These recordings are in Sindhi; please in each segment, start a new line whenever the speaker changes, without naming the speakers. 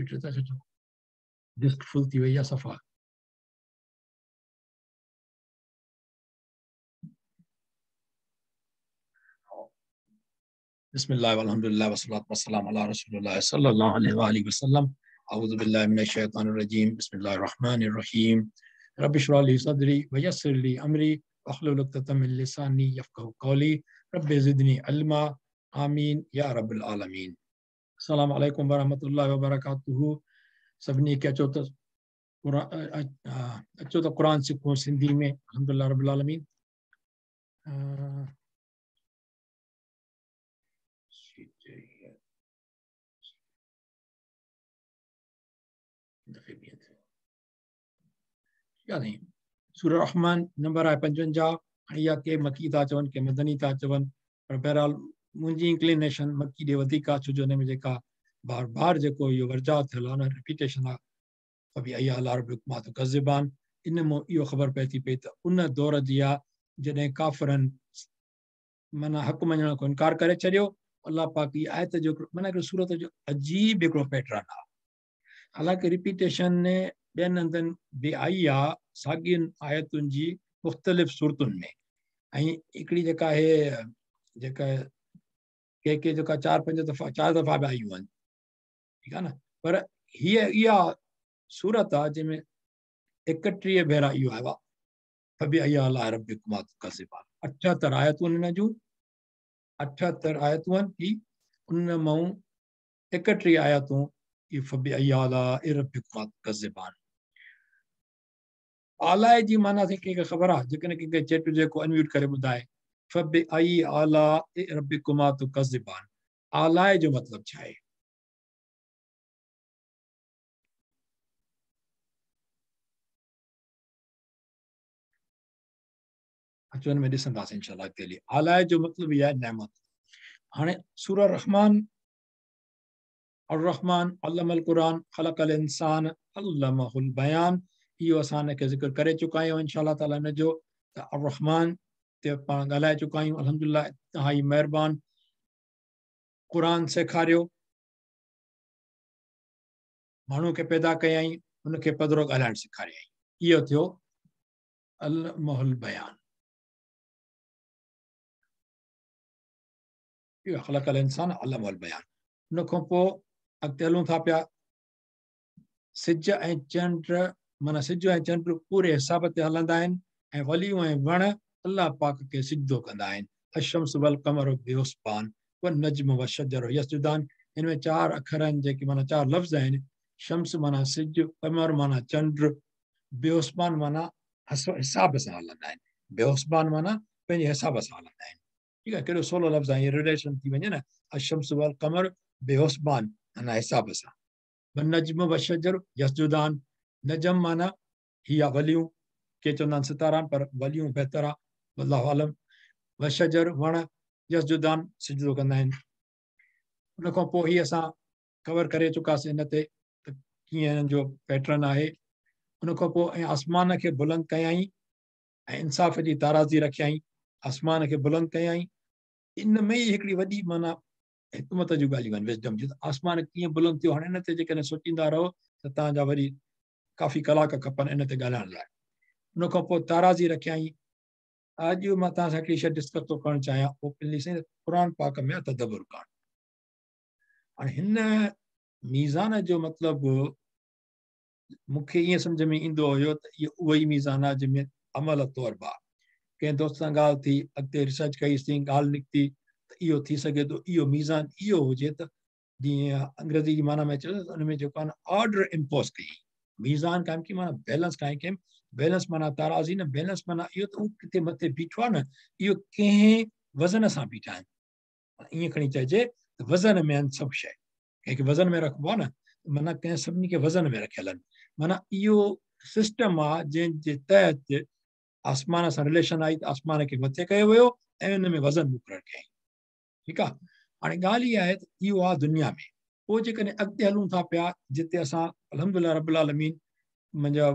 ڪمپيوٽر ته ڇو ڊسڪ فل थي وئي آهي صفا. بسم الله والحمد لله والصلاة والسلام على رسول الله صلى الله عليه وآله وسلم. أعوذ بالله من الشيطان الرجيم. بسم الله الرحمن الرحيم. رب اشرح لي صدري ويسر لي أمري واحلل عقدة من لساني يفقهوا قولي. رب زدني علما. آمين يا رب العالمين. السلام عليڪم ورحمة الله وبرڪاته. سڀني کي اچو ته اچو ته قرآن سکون سنڌي ۾. الحمدلله رب العالمين. سورة رحمان نمبر آهي 55. هاڻي اها ڪي مڪي ٿا چون ڪي مدني ٿا چون، پر بهرحال منهنجي انڪلينيشن مڪي ڏي وڌيڪ آهي، ڇو جو هن ۾ جيڪا بار بار جيڪو اهو ورجاء ٿيل آهي نه، رپيٽيشن آهي، فبأي آلاء ربڪما تڪذبان، ان مان اهو خبر پئي ٿي پئي ته ان دور جي آهي جڏهن ڪافرن معنيٰ حق مڃڻ کان انڪار ڪري ڇڏيو. الله پاڪ جي آيت جو معنيٰ هڪڙو سورت جو عجيب هڪڙو پيٽرن آهي. حالانڪه رپيٽيشن ٻين هنڌن به آئي آهي ساڳين آيتن جي مختلف صورتن ۾، ۽ هڪڙي جيڪا آهي جيڪا ڪي ڪي جيڪا چار پنج دفعا چار دفعا به آيون آهن، ٺيڪ آهي نه، پر هيء اها سورت آهي جنهن ۾ 31 ڀيرا اهو آيو آهي فبأي آلاء ربڪما تڪذبان. 78 آيتون هن جون، 78 آيتون آهن هي، ان مان 31 آيتون هي فبأي آلاء ربڪما تڪذبان. آلاء جي معنيٰ سائين ڪنهن کي خبر آهي؟ جيڪڏهن ڪنهن کي چيٽ هجي ڪو انميوٽ ڪري ٻڌائي. فبأي آلاء ربڪما تڪذبان، آلاء جو مطلب ڇا آهي؟ اچو ان ۾ ڏسنداسين انشاء الله اڳتي هلي. آلاء جو مطلب ئي آهي نعمت. هاڻي سورة الرحمن، الرحمن علم القرآن خلق الانسان علمه البيان، اهو اسان ان کي ذڪر ڪري چڪا آهيون انشاء الله تعاليٰ ان جو ته الرحمن تي پاڻ ڳالهائي چڪا آهيون. الحمدلله انتهائي مهربان قرآن سيکاريو، ماڻهو کي پيدا ڪيائين، ان کي پڌرو ڳالهائڻ سيکاريائين. اهو ٿيو علمه البيان. اهو خلق الانسان علمه البيان. ان کان پوء اڳتي هلون ٿا پيا. سج ۽ چنڊ معنيٰ سج ۽ چنڊ پوري حساب تي هلندا آهن ۽ وليون ۽ وڻ الله پاڪ کي سجدو ڪندا آهن. الشمس والقمر بحسبان والنجم والشجر يسجدان. هن ۾ چار اکر آهن جيڪي معنيٰ چار لفظ آهن. شمس معنيٰ سج، قمر معنيٰ چنڊ، بحسبان معنيٰ حساب سان هلندا آهن، بحسبان معنيٰ پنهنجي حساب سان هلندا آهن. ٺيڪ آهي، ڪهڙو سولو لفظ آهي، رليشن ٿي وڃي نه، الشمس والقمر بحسبان معنيٰ حساب سان. والنجم والشجر يسجدان، نجم معنيٰ هي آ وليون، ڪي چوندا آهن ستارا آهن پر وليون بهتر آ، والله اعلم. والشجر وڻ، يسجدان سجدو ڪندا آهن. ان کان پوء هي اسان ڪور ڪري چڪاسين هن تي ته ڪيئن هنن جو پيٽرن آهي. ان کان پوء ۽ آسمان کي بلند ڪيائين ۽ انصاف جي تارازي رکيائين، آسمان کي بلند ڪيائين. ان ۾ ئي هڪڙي وڏي معنيٰ حڪمت جون ڳالهيون آهن، وزڊم جون. آسمان ڪيئن بلند ٿيو، هاڻي ان تي جيڪڏهن سوچيندا رهو ته توهان جا وري ڪافي ڪلاڪ کپن ان تي ڳالهائڻ لاء. ان کان پوء تارازي رکيائين. اڄ مان توهان سان هڪڙي شيء ڊسڪس ٿو ڪرڻ چاهيان اوپنلي، سائين قرآن پاڪ ۾ آهي تدبر ڪرڻ. هاڻي هن ميزان جو مطلب مون کي ائين سمجهه ۾ ايندو هيو ته اهو اهو ئي ميزان آهي جنهن ۾ عمل توربا آهي. ڪنهن دوست سان ڳالهه ٿي، اڳتي ريسرچ ڪئيسين، ڳالهه نڪتي ته اهو ٿي سگهي ٿو اهو ميزان اهو هجي ته جيئن انگريزي جي معنيٰ ۾ چيو ته ان ۾ جيڪو آهي نه آرڊر امپوز ڪيائين، ميزان قائم ڪئي معنيٰ بيلنس قائم ڪيائين، بيلنس معنيٰ تارازي نه، بيلنس معنيٰ اهو ته هو ڪٿي مٿي بيٺو آهي نه، اهو ڪنهن وزن سان بيٺا آهن، ائين کڻي چئجي ته وزن ۾ آهن سڀ شيء، ڪنهن کي وزن ۾ رکبو آهي نه، معنيٰ ڪنهن سڀني کي وزن ۾ رکيل آهن، معنيٰ اهو سسٽم آهي جنهن جي تحت آسمان سان رليشن آئي ته آسمان کي مٿي ڪيو ويو ۽ ان ۾ وزن مقرر ڪيائين. ٺيڪ آهي، هاڻي ڳالهه اها آهي ته اهو آهي دنيا ۾. پوء جيڪڏهن اڳتي هلون ٿا پيا جتي اسان الحمدلله رب العالمين منهنجا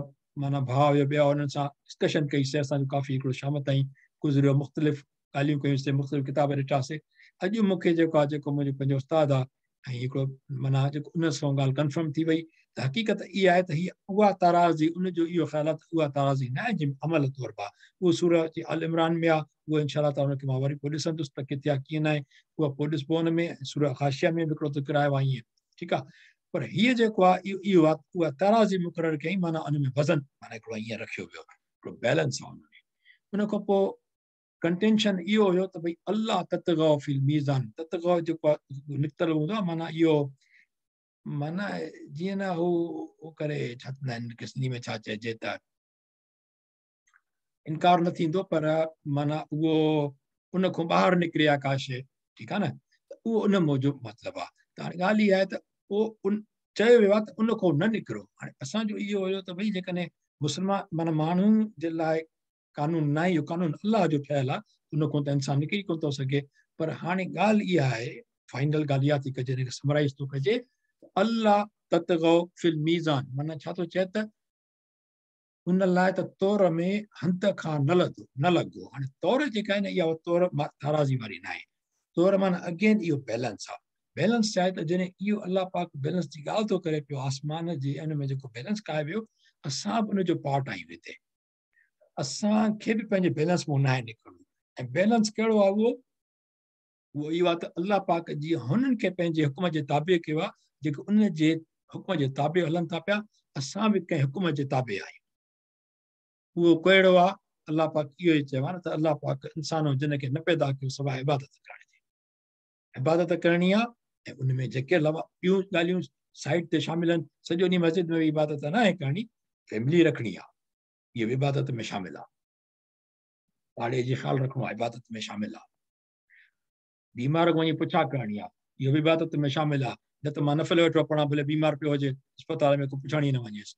معنيٰ ڀاء يا ٻيا انهن سان ڊسڪشن ڪئيسين، اسان جو ڪافي هڪڙو شام تائين گذريو، مختلف ڳالهيون ڪيونسين، مختلف ڪتاب ڏٺاسين. اڄ مون کي جيڪو آهي جيڪو منهنجو پنهنجو استاد آهي ۽ هڪڙو معنيٰ جيڪو ان سان ڳالهه ڪنفرم ٿي وئي ته حقيقت اها آهي ته هي اها تارازي ان جو اهو خيال آهي ته اها تارازي نه آهي جنهن ۾ عمل توربا اهو سورة آل عمران ۾ آهي اهو انشاء الله تعالٰي ان کي مان وري پوء ڏسندس ته ڪٿي آهي ڪيئن آهي اها پوء ڏسبو ان ۾ سورة غاشيه ۾ به هڪڙو ذڪر آيو آهي ائين ٺيڪ آهي پر هيء جيڪو آهي اهو آهي اها تارازي مقرر ڪيائين معنيٰ ان ۾ وزن معنيٰ هڪڙو ائين رکيو ويو هڪڙو بيلنس آهي ان ۾ ان کان پوء ڪنٽينشن اهو هيو ته ڀئي الا تطغوا في الميزان تطغوا جيڪو نڪتل هوندو آهي معنيٰ اهو معنيٰ جيئن نه هو هو ڪري ڇا چوندا آهن کي سنڌي ۾ ڇا چئجي ته انڪار نه ٿيندو پر معنيٰ اهو ان کان ٻاهر نڪري آ ڪا شيء ٺيڪ آهي نه ته اهو ان موجب مطلب آهي ته هاڻي ڳالهه اها آهي ته اهو ان چيو ويو آهي ته ان کان نه نڪرو هاڻي اسانجو اهو هيو ته ڀئي جيڪڏهن مسلمان معنيٰ ماڻهو جي لاء قانون نه آهي اهو قانون الله جو ٺهيل آهي ان کان ته انسان نڪري ڪونه ٿو سگهي پر هاڻي ڳالهه اها آهي فائنل ڳالهه اها ٿي ڪجي هن کي سمرائز ٿو ڪجي الا تطغوا في الميزان معنيٰ ڇا ٿو چئي ته ان لاء ته تور ۾ حد کان نه لڌو نه لڳو هاڻي تور جيڪا آهي نه اها تور تارازي واري نه آهي تور معنيٰ اگين اهو بيلنس آهي بيلنس ڇا آهي ته جڏهن اهو الله پاڪ بيلنس جي ڳالهه ٿو ڪري پيو آسمان جي ان ۾ جيڪو بيلنس ڪاهي ويو اسان به ان جو پارٽ آهيون هتي اسان کي به پنهنجي بيلنس مان ناهي نڪرڻو ۽ بيلنس ڪهڙو آهي اهو اهو اهو آهي ته الله پاڪ جي هنن کي پنهنجي حڪم جي تابع ڪيو آهي جيڪي ان جي حڪم جي تابع هلن ٿا پيا اسان به ڪنهن حڪم جي تابع آهيون اهو ڪهڙو آهي الله پاڪ اهو ئي چيو آهي نه ته الله پاڪ انسان جن کي نه پيدا ڪيو سواء عبادت ڪرڻ جي عبادت ڪرڻي آهي ۽ ان ۾ جيڪي ٻيون ڳالهيون سائيڊ تي شامل آهن سڄو ڏينهن مسجد ۾ به عبادت ناهي ڪرڻي فيملي رکڻي آهي اهو به عبادت ۾ شامل آهي پاڙي جي خيال رکڻو آهي عبادت ۾ شامل آهي بيمار کان وڃي پڇا ڪرڻي آهي اهو به عبادت ۾ شامل آهي نه ته مان نفل ويٺو پڙهان ڀلي بيمار پيو هجي اسپتال ۾ ڪو پڇڻ ئي نه وڃيس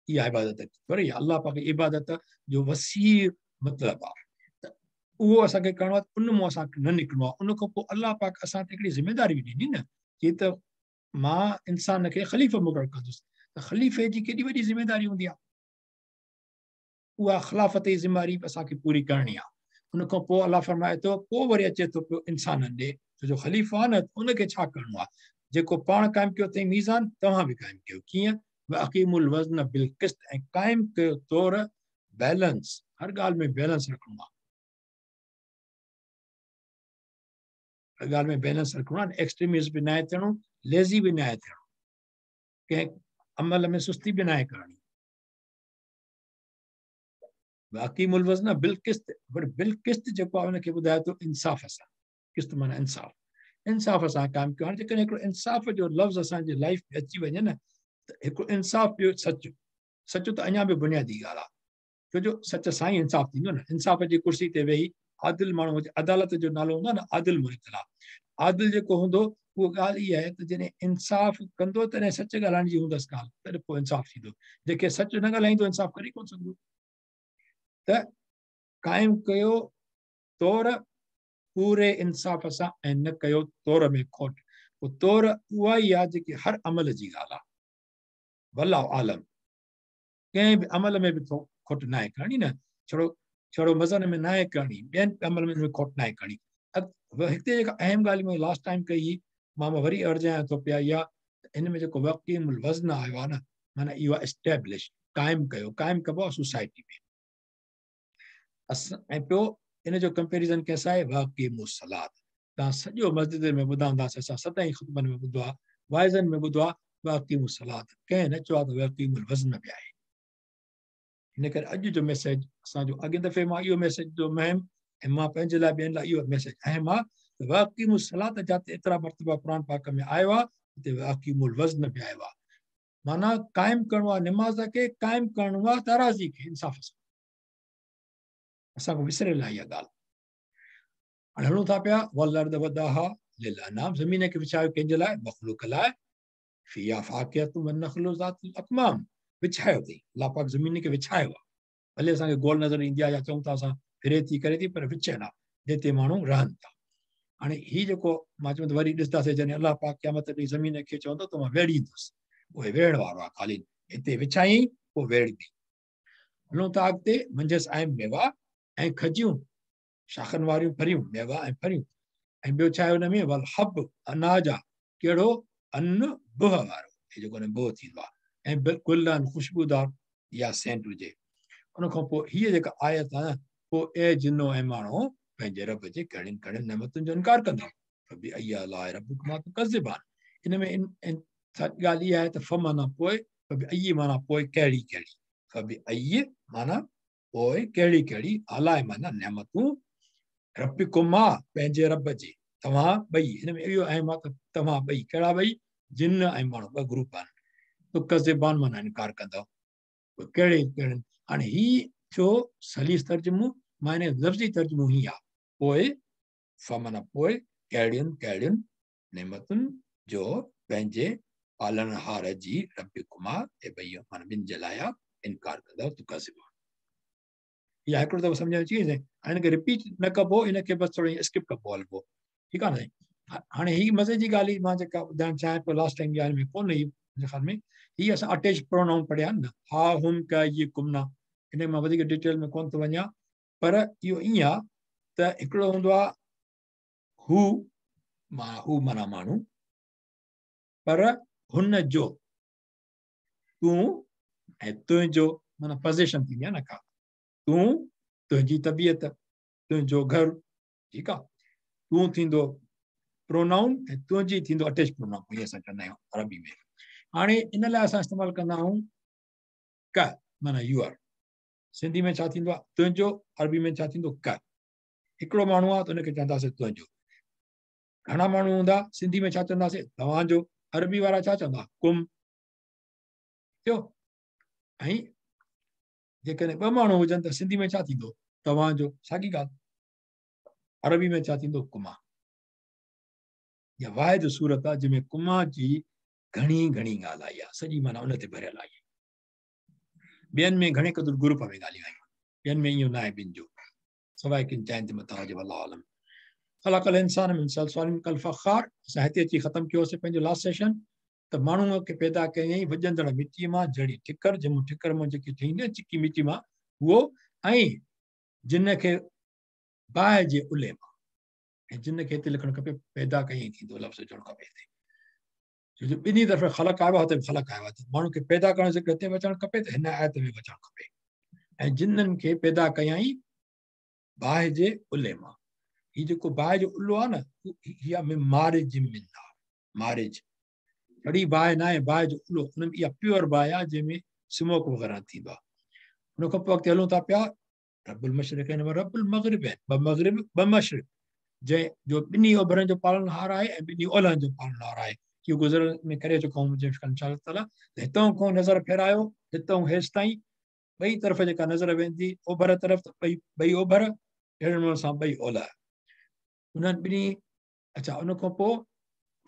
اها عبادت ٿوري الله پاڪ عبادت جو وسيع مطلب آهي ته اهو اسان کي ڪرڻو آهي ان مون اسان کي نه نڪرڻو آهي ان کان پوء الله پاڪ اسان تي هڪڙي ذميداري به ڏني نه چي ته مان انسان کي خليفو مقرر ڪندس ته خليفي جي ڪيڏي وڏي ذميداري هوندي آهي اها خلافت جي ذميواري به اسان کي پوري ڪرڻي آهي ان کان پوء الله فرمائي ٿو پوء وري اچي ٿو پيو انسانن ڏي ڇو جو خليفو آهي نه ان کي ڇا ڪرڻو آهي جيڪو پاڻ قائم ڪيو اٿئي ميزان توهان به قائم ڪيو ڪيئن واقيموا الوزن بالقسط ۽ قائم ڪيو تور بيلنس هر ڳالهه ۾ بيلنس رکڻو آهي هر ڳالهه ۾ بيلنس رکڻو آهي ايڪسٽريمز به ناهي ٿيڻو ليزي به ناهي ٿيڻو ڪنهن عمل ۾ سستي به ناهي ڪرڻي واقيموا الوزن بالقسط پر بالقسط جيڪو آهي ان کي ٻڌايو ٿو انصاف سان قسط معنيٰ انصاف انصاف سان قائم ڪيو هاڻي جيڪڏهن هڪڙو انصاف جو لفظ اسان جي لائف ۾ اچي وڃي نه ته هڪڙو انصاف ٻيو سچ سچ ته اڃا به بنيادي ڳالهه آهي ڇو جو سچ سان ئي انصاف ٿيندو نه انصاف جي ڪرسي تي ويهي عادل ماڻهو هجي عدالت جو نالو هوندو آهي نه عادل مرتلا عادل جيڪو هوندو اها ڳالهه اها آهي ته جڏهن انصاف ڪندو تڏهن سچ ڳالهائڻ جي هوندس ڳالهه تڏهن پوء انصاف ٿيندو جيڪي سچ نه ڳالهائيندو انصاف ڪري ڪونه سگهندو ته قائم ڪيو تور پوري انصاف سان ۽ نه ڪيو تور ۾ کوٽ پوء تور اها ئي آهي جيڪي هر عمل جي ڳالهه آهي والله اعلم ڪنهن به عمل ۾ به کوٽ ناهي ڪرڻي نه ڇڙو ڇڙو مذهب ۾ ناهي ڪرڻي ٻين عمل ۾ کوٽ ناهي ڪرڻي هتي جيڪا اهم ڳالهه مون لاسٽ ٽائيم ڪئي هئي مان وري ورجايان ٿو پيا اها هن ۾ جيڪو واقيموا الوزن آيو آهي نه معنيٰ اهو اسٽيبلش قائم ڪيو قائم ڪبو آهي سوسائٽي ۾ ۽ پيو ان جو ڪمپيريزن ڪنهن سان آهي واقيموا الصلاة تان سڄو مسجد ۾ ٻڌا هونداسين اسان سدائين خطبن ۾ ٻڌو آهي واعظن ۾ ٻڌو آهي واقيموا الصلاة ڪنهن نه چيو آهي ته واقيموا الوزن به آهي ان ڪري اڄ جو ميسيج اسان جو اڳئين دفعي مان اهو ميسيج جو مهم ۽ مان پنهنجي لاء ٻين لاء اهو ميسيج اهم آهي ته واقيموا الصلاة جاتي ايترا مرتبا قرآن پاڪ ۾ آيو آهي اتي واقيموا الوزن به آيو آهي معنيٰ قائم ڪرڻو آهي نماز کي قائم ڪرڻو آهي ترازي کي انصاف سان اسان کان وسريل آهي اها ڳالهه هاڻي هلون ٿا پيا والارض وضعها للانام زمين کي وڇايو ڪنهن جي لاء مخلوق لاء فيها فاڪهة والنخل ذات الاڪمام وڇايو اٿئي الله پاڪ زمين کي وڇايو آهي ڀلي اسان کي گول نظر ايندي آهي يا چئون ٿا اسان ڦري ٿي ڪري ٿي پر وڇيل آهي جتي ماڻهو رهن ٿا هاڻي هي جيڪو مان چوان ته وري ڏسنداسين جڏهن الله پاڪ قيامت ڏينهن زمين کي چوندو ته مان ويڙهيندس اهي ويڙهه وارو آهي خالي هتي وڇائين پوء ويڙهبي هلون ٿا اڳتي منجهس آهن ميوا ۽ کجيون شاخن واريون ڦريون ميوا ۽ ڦريون ۽ ٻيو ڇا آهي ان ۾ والحب اناج آهي ڪهڙو؟ ان بوء وارو، هي جيڪو ان بوء ٿيندو آهي ۽ بلڪل ان خوشبودار يا سينٽ هجي. ان کان پوء هيء جيڪا آيت آهي نه، پوء اي جنو ۽ ماڻهو پنهنجي رب جي ڪهڙين ڪهڙين نعمتن جو انڪار ڪندؤ؟ فبأي آلاء ربڪما تڪذبان. ان ۾ ان ڳالهه اها آهي ته ف معنيٰ پوء، فبأي معنيٰ پوء ڪهڙي ڪهڙي، فبأي معنيٰ پوء ڪهڙي ڪهڙي، آلاء معنيٰ نعمتون، ربڪما پنهنجي رب جي، توهان ٻئي، هن ۾ اهو اهم آهي ته توهان ٻئي، ڪهڙا ٻئي؟ جن ۽ ماڻهو، ٻه گروپ آهن، تڪذبان معنيٰ انڪار ڪندؤ، پوء ڪهڙي ڪهڙن. هاڻي هي ٿيو سليس ترجمو، معنيٰ لفظي ترجمو هي آهي، پوء ف معنيٰ پوء ڪهڙين ڪهڙين نعمتن جو پنهنجي پالڻهار جي ربڪما اي ٻئي معنيٰ ٻن جي لاء انڪار ڪندؤ تڪذبان. اها هڪڙو دفعو سمجھ ۾ اچي وئي سائين. هاڻي هن کي رپيٽ نه ڪبو، هن کي بس ٿورو اسڪپ ڪبو هلبو، ٺيڪ آهي نه سائين. هاڻي هي مزي جي ڳالهه مان جيڪا ٻڌائڻ چاهيان پيو لاسٽ ٽائيم ڳالهه ۾ ڪونه هئي منهنجي خيال ۾ هي اسان اٽيچ پرونائون پڙهيا آهن نه، ها هم ڪ يي ڪم نا، هن مان وڌيڪ ڊيٽيل ۾ ڪونه ٿو وڃان، پر اهو ائين آهي ته هڪڙو هوندو آهي هو، هو معنيٰ ماڻهو، پر هن جو، تون ۽ تنهنجو معنيٰ پزيشن ٿيندي آهي نه ڪا، تون، تنهنجي طبيعت، تنهنجو گهر، ٺيڪ آهي، تون ٿيندو پرونائون ۽ تنهنجي ٿيندو اٽيچ پرونائون، ائين اسان چوندا آهيون عربي ۾. هاڻي ان لاء اسان استعمال ڪندا آهيون ڪ معنيٰ your. Sindhi ۾ ڇا ٿيندو آهي تنهنجو، عربي ۾ ڇا ٿيندو ڪ. هڪڙو ماڻهو آهي ته ان کي چونداسين تنهنجو، گهڻا ماڻهو هوندا سنڌي ۾ ڇا چونداسين توهان جو، عربي وارا ڇا چوندا ڪم ٿيو. ۽ جيڪڏهن ٻه ماڻهو هجن ته سنڌي ۾ ڇا ٿيندو توهان جو، ساڳي ڳالهه عربي ۾ ڇا ٿيندو ڪما. يا واحد صورت آهي جنهن ۾ ڪما جي گهڻي گهڻي ڳالهه آئي آهي، سڄي معنيٰ ان تي ڀريل آئي. ٻين ۾ گهڻي قدر گروپ ۾ ڳالهيون آيون، ٻين ۾ اهو ناهي ٻن جو، سواء ڪن جاين تي متان هجي، والله اعلم. خلق الانسان من صلصال ڪالفخار. اسان هتي اچي ختم ڪيوسين پنهنجو لاسٽ سيشن ته ماڻهوء کي پيدا ڪيائين وڄندڙ مٽيء مان جهڙي ٺڪر، جنهن مان ٺڪر مان جيڪي ٺهندي آهي چڪي مٽي مان اهو، ۽ جن کي باهه جي الي مان، ۽ جن کي هتي لکڻ کپي پيدا ڪيائين ٿيندو لفظ هجڻ کپي هتي، ڇو جو ٻنهي طرف خلق آيو آهي، هتي به خلق آيو آهي، ته ماڻهو کي پيدا ڪرڻ ذڪر هتي به اچڻ کپي ته هن آيت ۾ به اچڻ کپي. ۽ جنن کي پيدا ڪيائين باهه جي الي مان. هي جيڪو باهه جو الو آهي نه، هي آهي من مارج من نار، مارج ڇڙي باهه نه آهي، باهه جو الو، ان ۾ اها پيور باهه آهي جنهن ۾ سموڪ وغيره نه ٿيندو آهي. ان کان پوء اڳتي هلون ٿا پيا رب المشرقين و رب المغربين، ٻه مغرب ٻه مشرق، جنهن جو ٻنهي اوڀرن جو پالڻهار آهي ۽ ٻنهي اولهن جو پالڻهار آهي. اهو گذريل ۾ ڪري چڪو آهيون جنهن شڪل انشاء الله تعاليٰ. ته هتان کان نظر ڦيرايو، هتان هيستائين ٻئي طرف جيڪا نظر ويندي اوڀر طرف ته ٻئي اوڀر، اهڙي نموني سان ٻئي اولهه، انهن ٻنهي. اڇا ان کان پوء